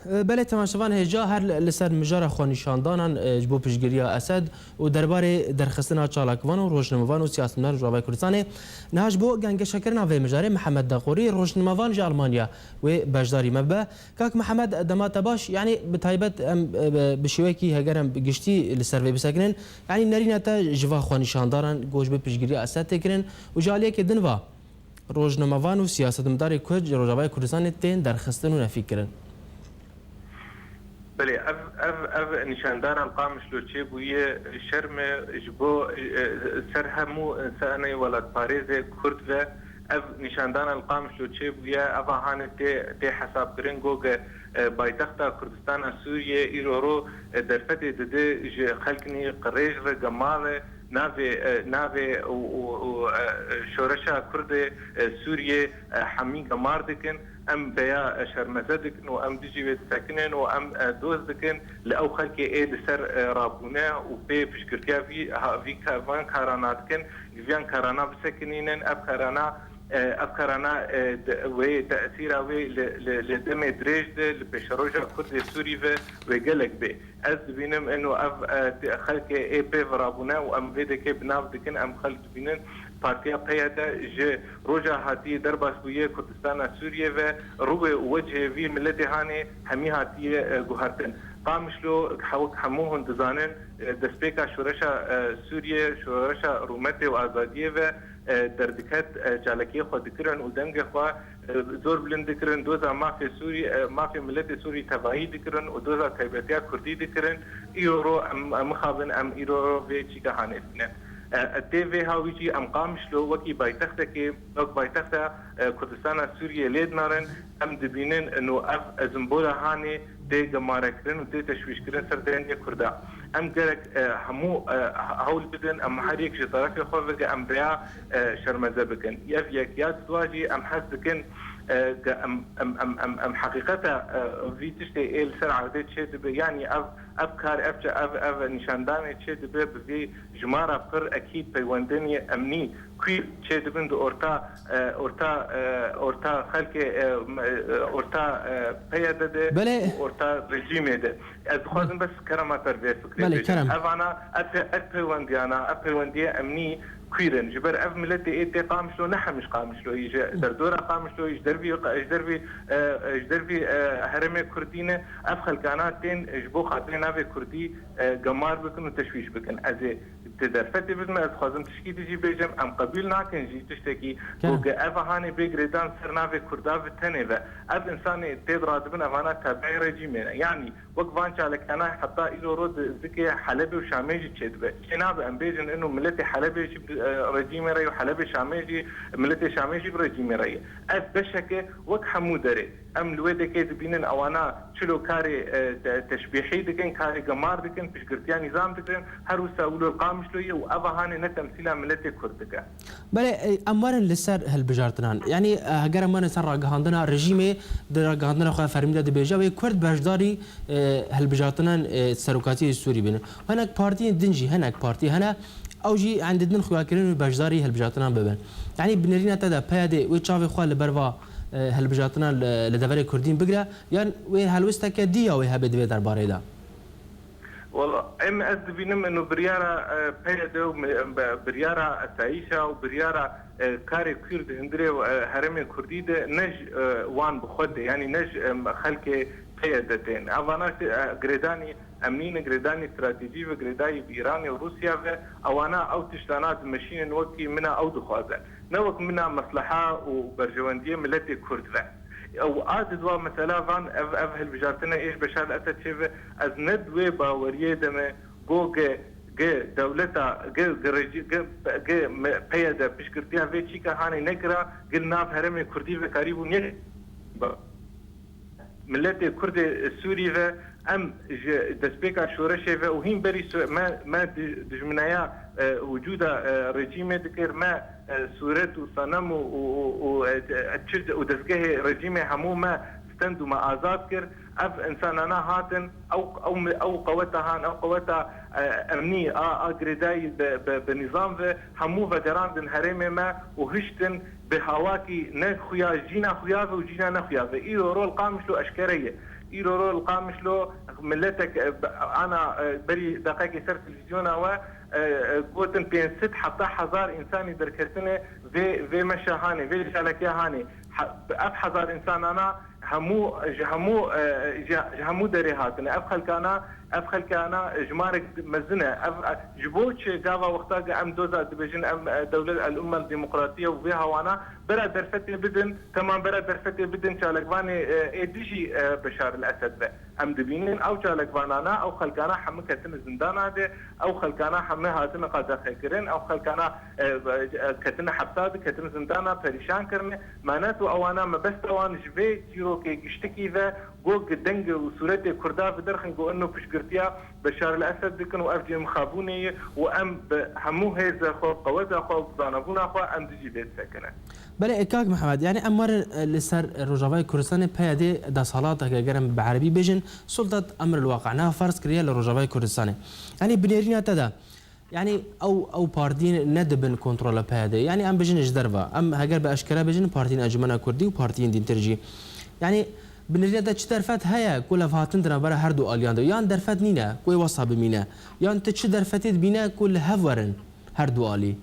Belê, temaşevan, hêja her li ser mijara xwenîşandanan, e, ji bo piştgiriya Esed û derbarê derxistina çalakvan û rojnamevan û siyasetmedan Rojavayê Kurdistanê. Niha ji bo gengeşekirina vê mijarê Mihemed Daqorî, rojnamevan ji Almanya wê beşdarî me bibe. Kak Mihemed, dema te baş, yanî bi taybet em, e, bi, bi şêwekî heger em giştî li ser vê bisekinin, yanî nerîna te ji va xwenîşandanan ku ji bo piştgiriya Esed tê kirin û ji aliyekê din va rojnamevan û siyasetmedarê Kurd ji Rojavayê Kurdistanê tên derxistin û nefî kirin. Belê, ev, ev, ev nîşandana li Qamişlo çêbûye şerm e ji bo, e, ser hemû însanê welatparêzê Kurd ve ev nîşandana li Qamişlo çêbûye, eva hanê tê, tê hesabkirin, go ge, e, paytexta Kurdistana Sûriyê îro ro, e, derfetê dide ji xelkinî qirêj re, gemar e, navê, e, navê û, û, û, e, şoreşa Kurdê, e, Sûriyê, e, hemî gemar dikin. Em peya, e, şermeze dikin û em dijî wê disekinin û em, e, doz dikin. Li ew xelkê ê li ser, e, rabûne û pê piştgirtiya vî, ha, vî ka-, van karana dikin, li viyan karana bisekinînin. Ev karana, e, ev karana, e, di, wê tesîra wê li, li, li demê dirêj de li pêşeroja Kurdê Sûrî ve wê gelek bê. Ez dibînim ino ev, e, di-, xelkê ê pê ve rabûne û em vê dekê bi nav dikin, em xelk dibînin Partiya P Y D ji roja hatiye derbas bûye Kurdistana Sûriyê ve rûyê û wecihê vî miletê hanê hemî hatiye, e, guhertin. Qamişlo, he-, wek hemû hûn dizanin, e, destpêka şoreşa, e, Sûriyê, şoreşa rûmetê û azadiyê ve, e, derdiket, e, çalakiyê xwe dikirin û dengê xwe, zor bilind dikirin, doza mafê Sûrî, e, mafê miletê Sûrî tevahî dikirin û doza taybetiya Kurdî dikirin. Îro ro em, em mixabin, em îro ro vê çîka hanê dibînin. E, e, tê vê hawî jî em Qamişlo wekî paytextekê, wek paytexta, e, Kurdistana Sûriyê lê dinarin, em dibînin ino ev, e, zimbola hanê tê gemarekirin û tê teşwîşkirin ser derûnê Kurda. Em gerek, e, hemû, e, hewl bidin, em her yek ji terefê xwe veke em vêya, e, şermeze bikin. Ev yek ya didwa jî em hez dikin, e, ke em, em, em, em, em heqîqeta, e, vî tiştê ê li ser erdê çê dibe, yanî ev, ev kar, ev çi, ev, ev nîşandanê çê dibe, bi vî jimara pir ekîd peywendinê emnî ku çê dibin di orta, e, orta, e, orta xelkê, e, m-, e, orta, e, P Y D de Belê. û orta rejîmê de. Ez dixwazim bes kerema te vê fikrê Belê, bêjim. Kerem. Evana, ev pe-, ev peywendiyana, ev peywendiye emnî kûr in. Ji ber ev miletê ê tê Qamişlo, ne hemî ji Qamişloyî, ji derdora Qamişloyî, ji dervî, ji dervî, e, ji dervî, e, herêmê Kurdî ne. Ev xelkana tên ji bo xatirê navê Kurdî, e, gemar bikin û teşwîş bikin. Ez ê di derfetê bidime, ez dixwazim tişkî din jî bêjim, em qebûl nakin jî tiştekî Kerem. ku ge ev hanê bê girêdan ser navê Kurda bi tenê ve. Ev insanê tê diradibin, evana tabiê rejîmê ne. Yanî, wek van çalakiyana heta îro ro di zikê Helebê û Şamê jî çêdibe. Çênabe em bêjin ino miletê Helebê jî bi, e, rejîmê re ye û Helebê Şamê jî, miletê Şamê jî bi rejîmê re ye. Ev beşeke wek hemû derê. Em li wê dekê dibînin ewana çilo karê, e, te-, teşbîhî dikin, karê gemar dikin, piştgirtiya nîzam dikin, her wisa wilo li Qamişlo ye û eva hanê ne temsîla miletê Kurd dike. Belê, e, em werin li ser hilbijartinan. Yanî, e, heger em werin ser ragihandina rejîmê, di ragihandina xwe fermî de dibêje wê Kurd beşdarî, e, hilbijartinan, e, serokatiyê Sûrî bînin. Hinek partiyên din jî, hinek partî hene, ew jî, yanî, didin xuyakirin wê beşdarî hilbijartinan bibin. Yanî, bi nêrîna te de P Y D wê çavê xwe li ber va, e, hilbijartinan li, li deverê Kurdîn bigire, yan wê helwesteke dî ya wê hebe di vê derbarê de? Wala, em ez dibînim ino biryara, e, P Y D û mi-, be-, biryara asayîşa û biryara, e, karê kûr di hundirê, e, herêmê Kurdî de ne ji, e, wan bi xwe tê, yanî ne ji, e, xelkê P Y D tên. Evana, e, girêdanî emnî ne, girêdanî stratejî ve, girêdayî bi Îranê û Rûsya ve, ewana ew tiştana dimeşînin wekî mina ew dixwaze. Ne wek mina mesleha û berjewendiyê miletê Kurd ve. Ew a di dua mesela van ev, ev hilbijartine ê ji Beşar el-Esed çêve, ez ne di wê baweriyê de me, go ge, ge dewleta, ge, ge rejî-, ge, ge me-, P Y D piştgirtiya vê çîka hanê nekira, gil nav herêmê Kurdî ve karîbûn yek. Miletê Kurdê Sûrî ve em ji destpêka şoreşê ve û hîn berî so-, me, me di-, dijmineya, e, wicûda, e, rejîmê dikir, me, e, sûret û senem û, û, û, û, e, e, çi-, û dezgehê rejîmê hemû me stend û me azad kir. Ev însanana hatin, ew, ew mi-, ew qeweta han, ew qeweta, e, emnî a, a girêdayî bi, bi, bi nîzam ve hemû vegerandin herêmê me û hiştin bi hawakî ne xuya, jîna xuya ve û jîna nexuya ve. Îro ro li Qamişlo eşkere ye. Îro ro li Qamişlo miletek, e, ana, e, berî deqekê ser televîzyona we, e, e, gotin pênc sed heta hezar însanî derketine vê, vê meşa hanê, vê çalakiya hanê. He-, ev hezar însanana hemû, ji hemû, e, ji, ji hemû derê hatine. Ev xelkana, ev xelkana jimarek mezin e. Ev, e, ji bo çi gava wexta ke em doza dibêjin em, e, dewlet el-umma demokratiye û vê hawana bera derfetê bidin, temam bera derfetê bidin çalakvanê, e, ê dijî, e, Beşar el-Esed ve. Em dibînin ew çalakvanana, ew xelkana hemû ketine zindana de, ew xelkana hemû hatine qadexekirin, ew xelkana, e, e, ketine hepsa de, ketine zindana, perîşan kirine. Me neto ewana, me bes ewan ji vê çîrokê giştikî ve got, deng û sûretê Kurda bi derxin ku ino piştgirtiya Beşar el-Esed dikin û ev cêmixabûnê ye û em bi hemû hêza xwe, qeweta xwe û zanebûna xwe em dijî vê disekinin. Belê, e, kak Mihemed, yanî em werin, e, li ser Rojavayê Kurdistanê P Y D desthilateke, ger em bi erebî bêjin, sultat emr el-waqi, niha ferz kiriye li Rojavayê Kurdistanê. Yanî bi nêrîna te de, yanî ew, ew partiyên ne di bin kontrola P Y D, yanî em bijin ji derve, em heger bi eşkere bijin partiyên Encumena Kurdî û partiyên dîntir jî. Yanî bi nêrîna te çi derfet heye ku levhatin di navbera her du aliyan de, yan derfet nîne ku ê wesa bimîne, yan tu çi derfetê dibîne ku li hev werin her du alî?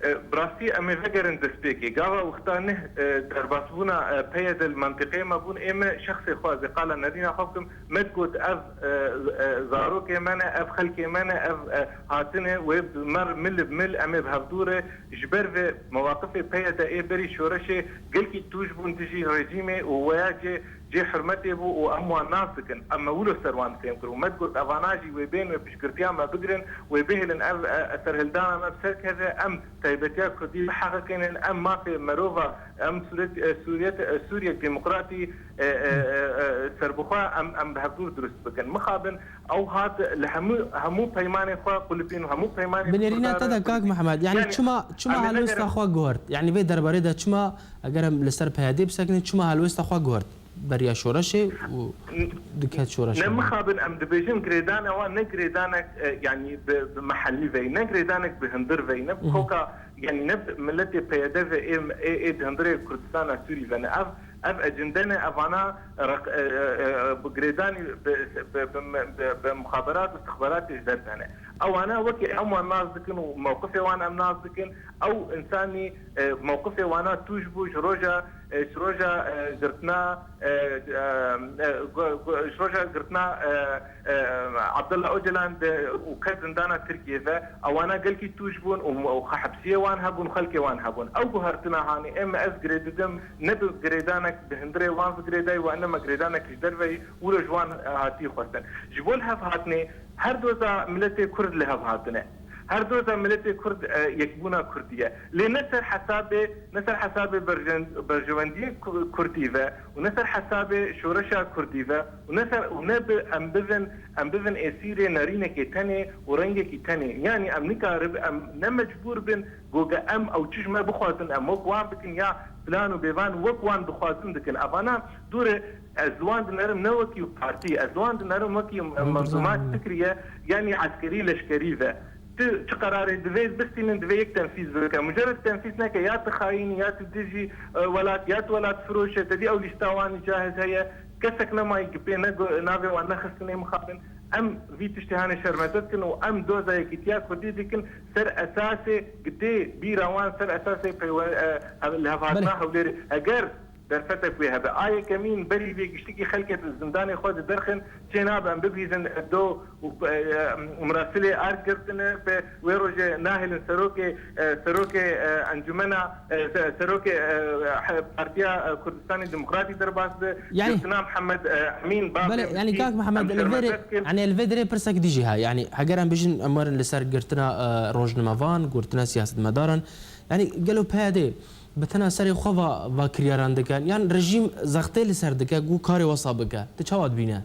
E, bi rastî em ê vegerin destpêkê. Gava wexta neh, e, derbasbûna, e, P Y D li mentiqeyê me bûn, ê me şexsê xwe, ez ê qala nerîna xwe bikim, me digot ev, e, e, zarokê me ne, ev xelkê me ne, ev, e, hatine wê bi me re mil bi mil em ê bi hevdû re ji ber vê mewaqifê P Y D ê berî şoreşê gelkî tûj bûn dijî rejîmê û weya cê, cê hurmetê bû û em wan nas dikin. Em me wilo ser wan fêm kir û me digot evana jî wê bên wê piştgirtiya me bigirin, wê bihêlin ev, e, serhildana me bi ser keve, em taybetiya Kurdî biheqeqînin, em mafê merova, em Sûriyet, e, Sûriyet, e, Sûriyek demokratî, e, e, e, e, serbixwe em, em bi hevdûr dirust bikin. Mixabin ew hat li hemû, hemû peymanê xwe qulipîn û hemû peymanê Bi nêrîna te de, kak Mihmed, yanî çima, çima em ê helwesta xwe guhert? Yanî vê derbarê de çima, eger em li ser P Y D bisekinin, çima helwesta xwe guhert? Beriya şoreşê û diket şoreşê. Ne mixabin em dibêjin girêdana wan ne girêdanek, e, yanî bi, bi mehellî veyî, ne girêdanek bi hundir veyî, ne bi koka, yanî ne bi miletê P Y D ve ê, ê, ê di hundirê Kurdistana Sûrî ve ne. Ev, ev ecinde ne, evana req-, e, e, e, bi girêdanî bi, bi, bi, bi, bi muxaberat û istixbaratê ji derve ne. Ewana wekî em wan nas dikin û mewqifê wan em nas dikin. Ew insanî, e, mewqifê wana tûj bû ji roja, e, ji roja, e, girtina, e, e, e, gu-, gu-, ji roja girtina, e, e, Abdullah Ocalan de û ket zindana Tirkiyê ve, ewana gelkî tûj bûn û, û hepsiyê wan hebûn, xelkê wan hebûn. Ew guhertina hanê, em ez girê didim, ne bi girêdanek bi hundirê wan ve girêdayî, we ne me girêdanek ji derveyî wilo ji wan, e, hatî xwestin. Ji bo li hev hatinê, her doza miletê Kurd li hev hatine. Her doza miletê Kurd, e, yekbûna Kurdî ye. Lê ne ser hesabê, ne ser hesabê berjen-, berjewendiyê Ku-, Kurdî ve û ne ser hesabê şoreşa Kurdî ve û ne ser, û ne bi em bivin, em bivin êsîrê nerînekê tenê û rengekî tenê. Yanî em nikarib-, em ne mecbûr bin goge em ew çi ji me bixwazin, em wek wan bikin ya filan û bêvan wek wan dixwazin dikin. Evana dûre ez li wan dinerim ne wekî partî, ez li wan dinerim wekî menzumat fikriye, yanî eskerî leşkerî ve. Tu çi qerarê divê bistînin, divê yek tenfîz bike. Mucerred tenfîz neke, ya tu xayînî, ya tu dijî, e, welat, ya tu welat firoş e, te dî ew lîsta wan cahiz heye. Kesek nemayî ki pê ne go-, navê wan nexistinê mixabin. Em vî tiştê hanê şermete dikin û em doza yekîtiya Kurdî dikin ser esasê ki tê bîra wan, ser esasê peywe-, e, hev-, li hevhatina Belê. Hewlêrê. Eger derfetek wê hebe. A yekemîn berî vê giştikî xelkê di zindanê xwe di derxin, çê nabe em bibihîzin do û, e, e, mirasilê erk girtine, bi wê rojê nahêlin serokê, e, serokê, e, encumena, e, se-, serokê, e, he-, Partiya, e, Kurdistanê Demokratî derbas bi, Yani girtina Mihemed, e, Emîn, bavê Belê, yani Mihî, kak Mihemed, em li vê şermete rê, dikin. Yani li vê derê pirsek dî jî heye. Yani heger em bijin em werin li ser girtina, e, rojnamevan, girtina siyasetmedaran, yani gelo P Y D bi tena serê xwe va, va kiryaran dike, yan rejîm zextê li ser dike ku karê wesa bike? Tu çawa dibîne?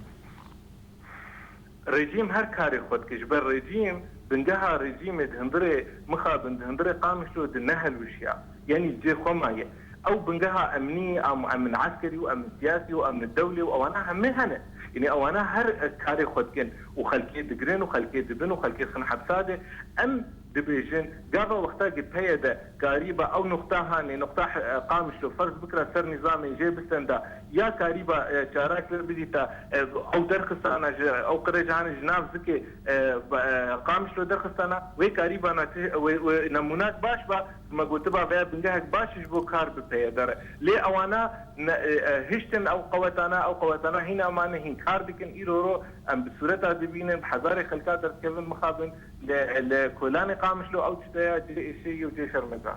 Rejîm her karê xwe dike. Ji ber rejîm, bingeha rejîmê di hundirê mixabin, di hundirê Qamişlo di nehelwişiya. Yanî cê xwe maye. Ew bingeha emnî, em, emn eskerî û emn siyasî û emn dewlê û ewana hemê hene. Yanî ewana her karê xwe dikin û xelkê digirin û xelkê dibin û xelkê dixin hepsa de. Em dibêjin, gava wexta ki P Y D karîba ew nuqta hanê, nuqta, e, Qamişlo ferz bikira ser nîzamê jê bisenda, ya karîba, e, çarak li bidîta, e, ew derxistana ji, ew qirêj hanê ji nav zikê, e, ba-, e, Qamişlo derxistana, wê karîba nati-, wê, wê nemûnak baş ba, me gotiba veya bingehek baş ji bo kar bi P Y D re. Lê ewana ne, e, e, hiştin ew qewetana, ew qewetana hîna mane hîn kar dikin, îro ro em bi sûreta dibînin, bi hezarê xelka derdikevin mixabin, li, li kolanê Qamişlo ew tişteya cê êşê û cê şermezan.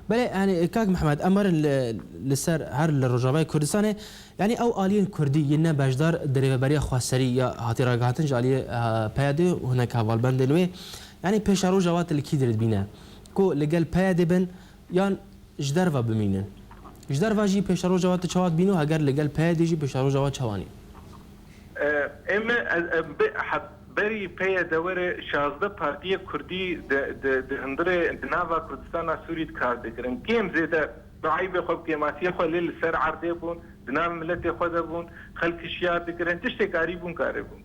Belê, yani, kak Mihemed, em werin li, li ser her li Rojavayê Kurdistanê, yani, ew aliyên Kurdî yên ne beşdar di rêveberiya xweserî ya hatî ragihatin ji aliyê, eh, P Y D û hinek hevalbendên wê, yani, pêşeroja we tu li kî dirê dibîne? Ku li gel P Y D bin yan ji derve bimînin? Ji derve jî pêşeroja we tu çawa dibîne û heger li gel P Y D jî pêşeroja we çawa nî? E, ême, e, e, be-, he-, berî P Y D were şazdeh partiyê Kurdî di, di, di hundirê, di nava Kurdistana Sûrî di kar dikirin. Kêm zêde bi eybê xwe, bi kêmasiyê xwe lê li ser erdê bûn, di nav miletê xwe de bûn, xelk hişyar dikirin, tiştê karî bûn, karê bûn.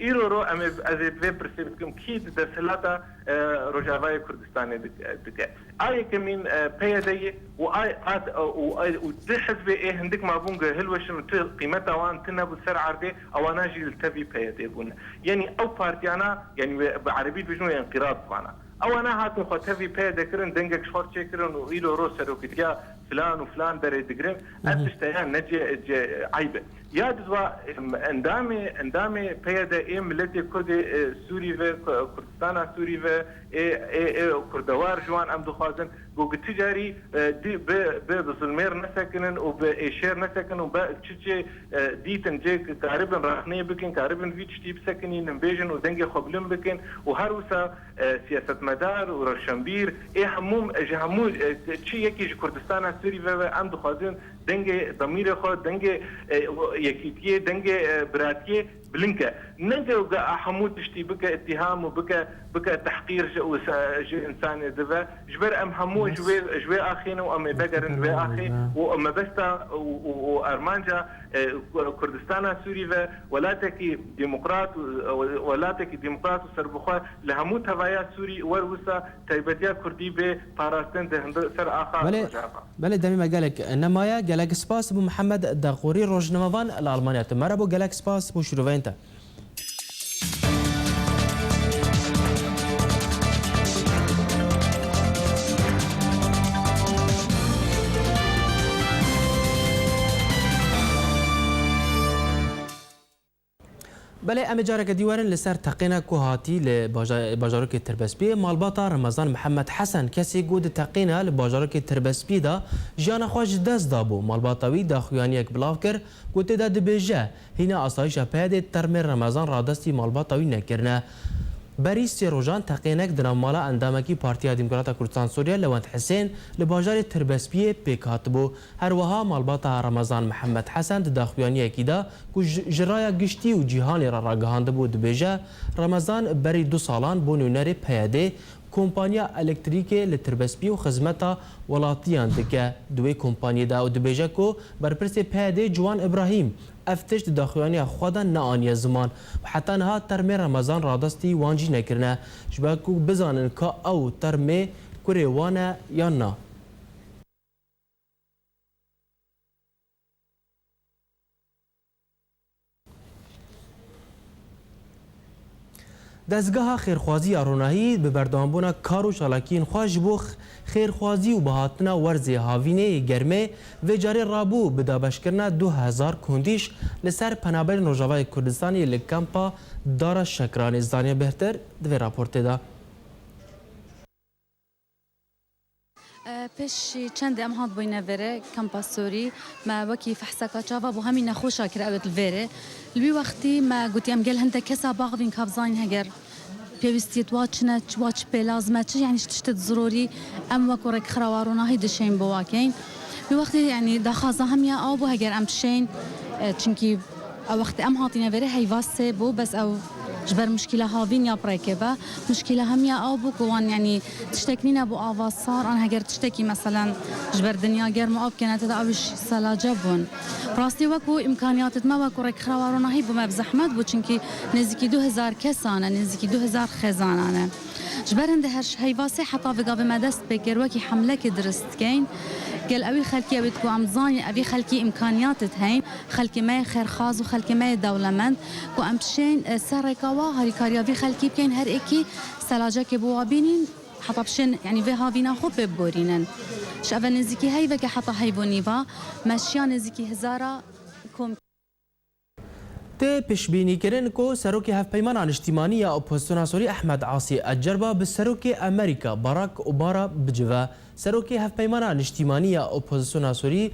Îro ro em ê, ez ê vê pirsê bikim, kî di desthilata, e, Rojavayê Kurdistanê dik-, dike? A yekemîn, e, P Y D ye û a, a, û, û du hizbê ê hindik mabûn ku hilweşin û tu qîmeta wan tune bû ser erdê, ewana jî li tevî P Y D bûne. Yanî ew partiyana, yanî wê bi erebî dibêjin wê înqîrab vana. Ewana hatin xwe tevî P Y D kirin, dengek ji xwe çêkirin û îro roj serokîtiya filan û filan berê digirin. Ev tişteyan ne cê, cê eyb e. Ya dizwa, em, endamê, endamê P Y D ê miletê Kurdê, e, Sûrî ve, Ku-, Kurdistana Sûrî ve, ê, ê, ê kurdewar ji wan em dixwazin ku tu carî, e, dî-, bi, bi, bi zilmêr nesekinin û bi êşêr nesekinin û be çi çi, e, dîtin cê ki karibin rexnê bikin, karibin vî tiştî bisekinînin, bêjin û dengê xwe bilind bikin û her wisa, e, siyasetmedar û rewşenbîr, ê hemû, e, ji hemû, e, çi yekî ji Kurdistana Sûrî ve ve em dixwazin dengê demîrê xwe, dengê, e, yekîtiyê, dengê, e, biratiyê bilind ke. Ne ge-, ge-, hemû tiştî bike îttiham û bike, bike tehqîr ji, û se-, ji însanê dive. Ji ber em hemû ji wê, ji wê axê ne û em ê vegerin wê axê û mebesta û, û, û armanca, e, Ku-, Kurdistana Sûrî ve welatekî demokrat û, e, welatekî demokrat û serbixwe li hemû tevaya Sûrî wer wisa taybetiya Kurdî bê parastin di hundir ser axa Belê. Rojava. Belê, demê me gelek nemaye. Gelek spas bo Mihemed Dexûrî, rojnamevan li Almanya. Tu me re bû, gelek spas bo şîroveyên te. Belê, em ê careke dî werin li ser teqînek ku hatî li baja-, bajarokê Tirbespiyê. Malbata Remezan Mihemed Hesen, kesê ku di teqîna li bajarokê Tirbespiyê de jiyana xwe ji dest dabû, malbata wî daxuyaniyek belav kir ku tê de dibêje, hîna asayîşa P Y D'ê termê Remezan radestî malbata wî nekirine. Berî sê rojan teqînek di nav mala endamekî Partiya Demokrata Kurdistan Sûriye Lewent Hisên li bajarê Tirbespiyê pêk hatibû. Her wiha malbata Remezan Mihemed Hesen di daxuyaniyekî de ku ji, ji raya giştî û cîhanê re ragihandibû, dibêje, Remezan berî du salan bû nûnerê P Y D'ê, kompaniya elektrîkê li Tirbespiyê û xizmeta welatiyan dike di wê kompaniyê de û dibêje ku berpirsê P Y D'ê Ciwan Îbrahîm ev tişt di daxuyaniya xwe de neaniye ziman û heta niha termê Remezan radestî wan jî nekirine, ji ber ku bizanin ka ew termê kurê wan e yan na. Dezgeha Xêrxwazî ya Ronahî bi berdewambûna kar û çalakiyên xwe ji bo x-, xêrxwazî û bihatina werzê havînê yê germê, vê carê rabû bi dabeşkirina du hezar kundîş li ser penaberên Rojavayê Kurdistanê li kampa Dara Şekranê. Zaniye bêhtir di vê raportê de. E, pêşî çendê em hatbûyne vêrê, kampa Sorî, me wekî fehseka çava bo hemî nexweşa kir ew ê li vêrê. Li wî wextî me gotî em gel hindek kesa baxivîn ka bizanîn heger pêwîstiyê wa çi ne, wa çi pê lazim e, çi, yanî ji tiştê di zirorî em wek rêkxirawa ronahî dişên bo wakeyn. Wî wextî, yanî daxwaza hemiya ew bû heger em dişên, e, çinkî Ew wextê em hatîne vêrê heyva sê bû, bes ew ji ber muşkîla havîn ya pirêkê ve. Muşkîla hemiya ew bû ku wan, yanî tiştek nîne bo ava sar, an heger tiştekî meselen ji ber dinya germ û ew bikene tê de ew jî selace bûn. Rastî wekû îmkaniyatê me wekû rêkxirawa ronahî bo me bi zehmet bû, çimkî nêzîkî du hezar kesan e, nêzîkî du hezar xêzanan e. Ji ber hindê her heyva sê heta vê gavê me dest pê kir wekî hemlekê dirist dikeyn. Gel ewî xelkî ew ê ku em zanî evî xelkî îmkaniyatê heyn. Xelkê me yê xêrxwaz û xelkê me yê dewlemend ku em bişên, e, ser rêka wa harîkariya vî xelkî bikeyn, her êkî selacekê bi wa bînîn, heta bişên, yanî vê havîna xwe pê biborînin. Ji eve nêzîkî heyveke heta heyv û nîva me şiya nêzîkî hezara kom. Tê piştbînîkirin ku Serokê Hevpeymana Niştîmanî ya Opozisyona Sorî Ehmed Asî Ecerba bi Serokê Amerîka Barack Obama re bicive. Serokê Hevpeymana Niştîmanî ya Opozisyona Sûrî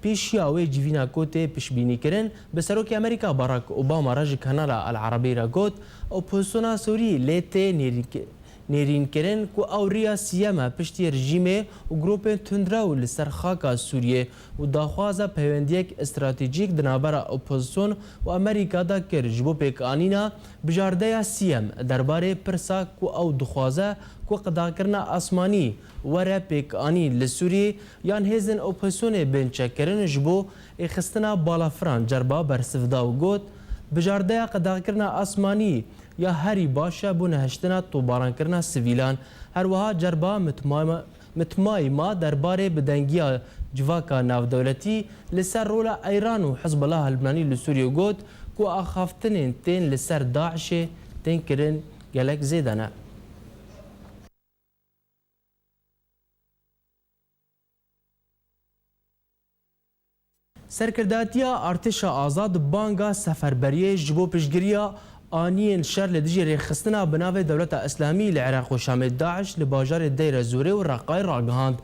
pêşiya wê civîna ku tê piştbînîkirin, bi Serokê Amerîka Barack Obama re ji kanala El Arabî re got, Opozisyona Sûrî lê tê nêrînki-, nêrînkirin ku ew riya siyem e piştî rejîmê û grûpên tundrew li ser xaka Sûriyê û daxwaza peywendiyek stratejîk di navbera opozisyon û Amerîka de kir ji bo pêkanîna bijardeya siyem derbarê pirsa ku ew dixwaze ku qedexkirina asmanî were pêkanîn li Sûriyê yan hêzên opozisyonê bên çekkirin ji bo êxistina balafiran cerba bersiv da û got, bijardeya qedexkirina asmanî ya herî baş e bo nehiştina topbarankirina sivîlan. Her wiha cerba mitma-, mitmayî ma derbarê bidengiya civaka navdewletî li ser rola Îran û Hizbullah Lubnanî li Sûriyê got ku axaftinên tên li ser DAIŞê tên kirin gelek zêde ne. Serkirdatiya Artêşa Azad banga seferberiyê ji bo piştgiriya aniyên şer li dijî rêxistina bi navê Dewleta Îslamî li Iraq û Şamê, DAIŞ, li bajarê Deyra Zûrê û Reqayê ragihand.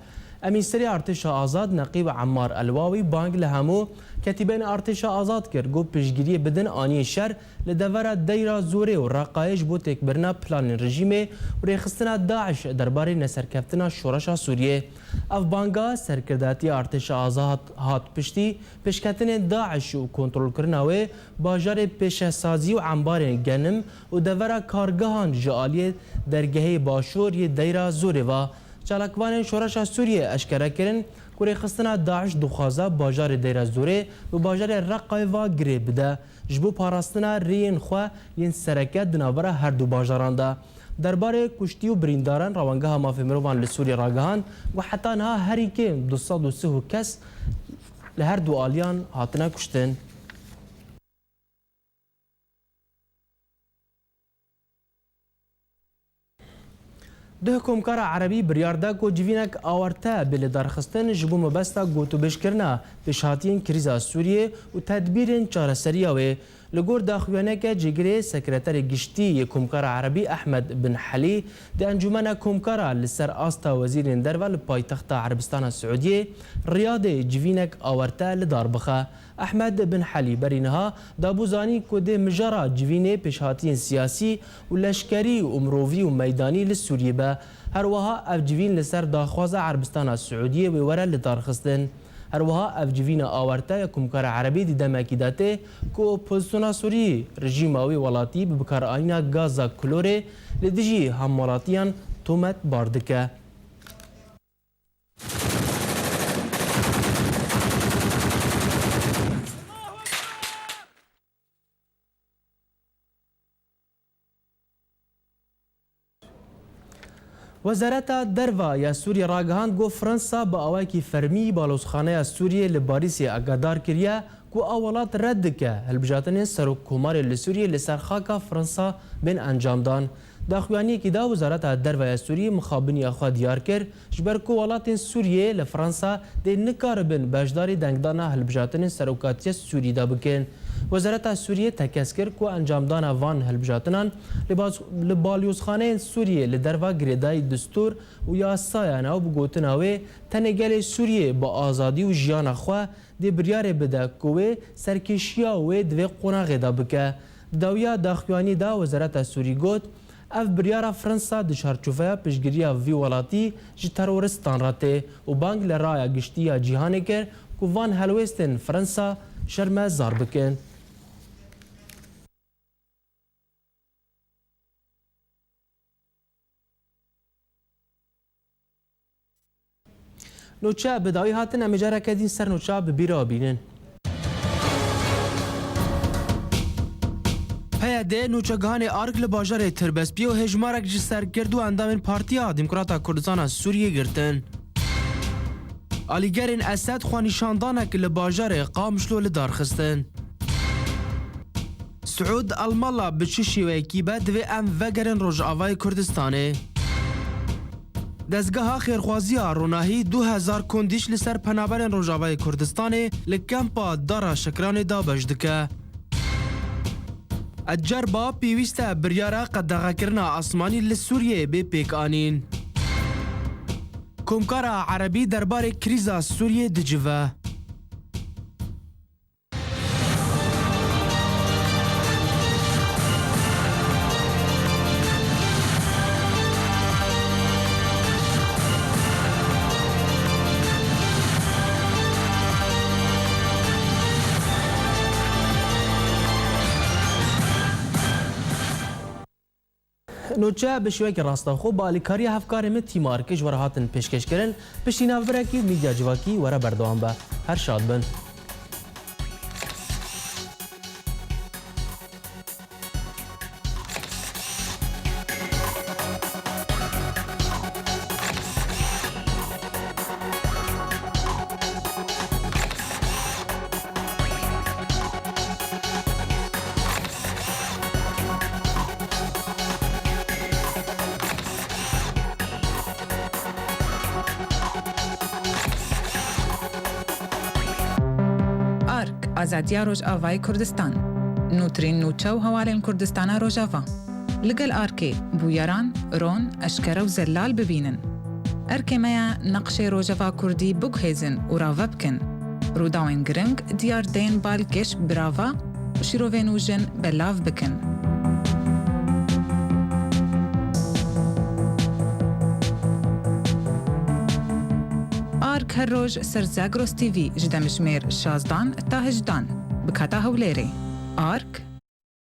Emînserê Artêşa Azad Neqîb Emmar Elwawî bang li hemû ketîbên Artêşa Azad kir ku piştgiriyê bidin aniyên şer li devera Deyra Zûrê û Reqayê ji bo têkbirina planên rejîmê û rêxistina DAIŞ derbarê neserkeftina şoreşa Sûriyê. Ev banga serkirdatiya Artêşa Azad hat piştî pêşketinên DAIŞ û kontrolkirina wê bajarê pêşesazî û embarên genim û devera kargehan ji aliyê dergehê başûr yê Deyra Zûrê ve. Çalakvanên şoreşa Sûriyê eşkere kirin ku rêxistina DAIŞ dixwaze bajarê Deyra Zûrê bi bajarê Reqayê ve girê bide, ji bo parastina rêyên xwe yên sereke di navbera her du bajaran de. Derbarê kuştî û birîndaran Rawengeha Mafê Mirovan li Sûriyê ragihand ku heta niha herî kêm du sed û sih û kes li her du aliyan hatine kuştin. Duh Komkara Erebî biryar da ku civînek awarte bê lidarxistin ji bo mebesta gotûbêjkirina pêşhatiyên krîza Sûriyê û tedbîrên çareseriya wê. Li gor daxuyaniyeke cîgirê Sekreterê Giştî yê Komkara Erebî Ehmed Bin Helî di Encûmena Komkara li ser asta wezîrên derve li paytexta Erebistana Siûdiyê, Riyadê, civînek awarte li dar bixe. Ehmed Bin Helî berî niha dabû zanîn ku dê mijara civînê pêşhatiyên siyasî û leşkerî û mirovî û meydanî li Sûriyê be. Her wiha ev civîn li ser daxwaza Erebistana Siûdiyê wê were lidarxistin. Her wiha ev civîna awarte ya Komkara Erebî di demekî de tê ku opozisyona Sûrî rejîma wê welatî bi bikaranîna gaza klorê li dijî hemwelatiyan tometbar dike. Wezareta Derve ya Sûriyê ragihand ku Fransa bi awayekî fermî balozxaneya Sûriyê li Parîsê agahdar kiriye ku ew welat red dike hilbijartinên serokkomarê li Sûriyê li ser xaka Fransa bên encamdan. Daxuyaniyekî de Wezareta Derve ya Sûriyê mixabiniya xwe diyar kir, ji ber ku welatên Sûriyê li Fransa dê nikaribin beşdarî dengdana hilbijartinên serokatiya Sûrî de bikin. Wezareta Sûriyê tekez kir ku encamdana van hilbijartinan li baz-, li balyozxaneyên Sûriyê li derva girêdayî destûr û yasayan e û bi gotina wê tenê gelê Sûriyê bi azadî û jiyana xwe dê biryarê bide ku wê serkêşiya wê di vê qonaxê de bike. Di dawiya daxuyaniyê de Wezareta Sûrî got, ev biryara Fransa di çarçoveya piştgiriya vî welatî ji teroristan re tê û bang li raya giştî ya cîhanê kir ku van helwêstên Fransa şermezar bikin. Nûçe bi dawî hatin, em ê careke din ser nûçe bi bîra bînin. P Y D nûçegihanê Ark li bajarê Tirbespiyê û hêjmarek ji serkird û endamên Partiya Demokrata Kurdistana Sûriyê girtin. Alîgerên Esed xwenîşandanek li bajarê Qamişlo li dar xistin. Siûd Elmala bi çi şêweyekî be divê em vegerin Rojavayê Kurdistanê. Dezgeha Xêrxwaziya Ronahî du hezar kondîş li ser penaberên Rojavayê Kurdistanê li kempa Dara Şekranê dabeş dike. Ecerba pêwîst e biryara qedexekirina asmanî li Sûriyeyê bê pêkanîn. Komkara Erebî derbarê krîza Sûriyê dicive. Nûçe bi şêwekî rastaxo bi alîkariya hevkarê min Tîmarkê ji we re hatin pêşkêşkirin. Piştî navbirekî û mîdya civakî were berdewam be. Her şad bin. Azadiya Rojavayê Kurdistan. Nûtirîn nûçe û hevalên Kurdistana Rojava. Li gel ARKê, bûyeran, ron, eşkere û zelal bibînin. Erkê me ye neqşê Rojava Kurdî biguhêzin û rave bikin. Rûdawên giring diyar tên balkêş bi rava û şîrovên wijin belav bikin. ARK her roj ser Zagros T V ji demjimêr şazdan ta hejdan bi kata Hewlêrê. ARK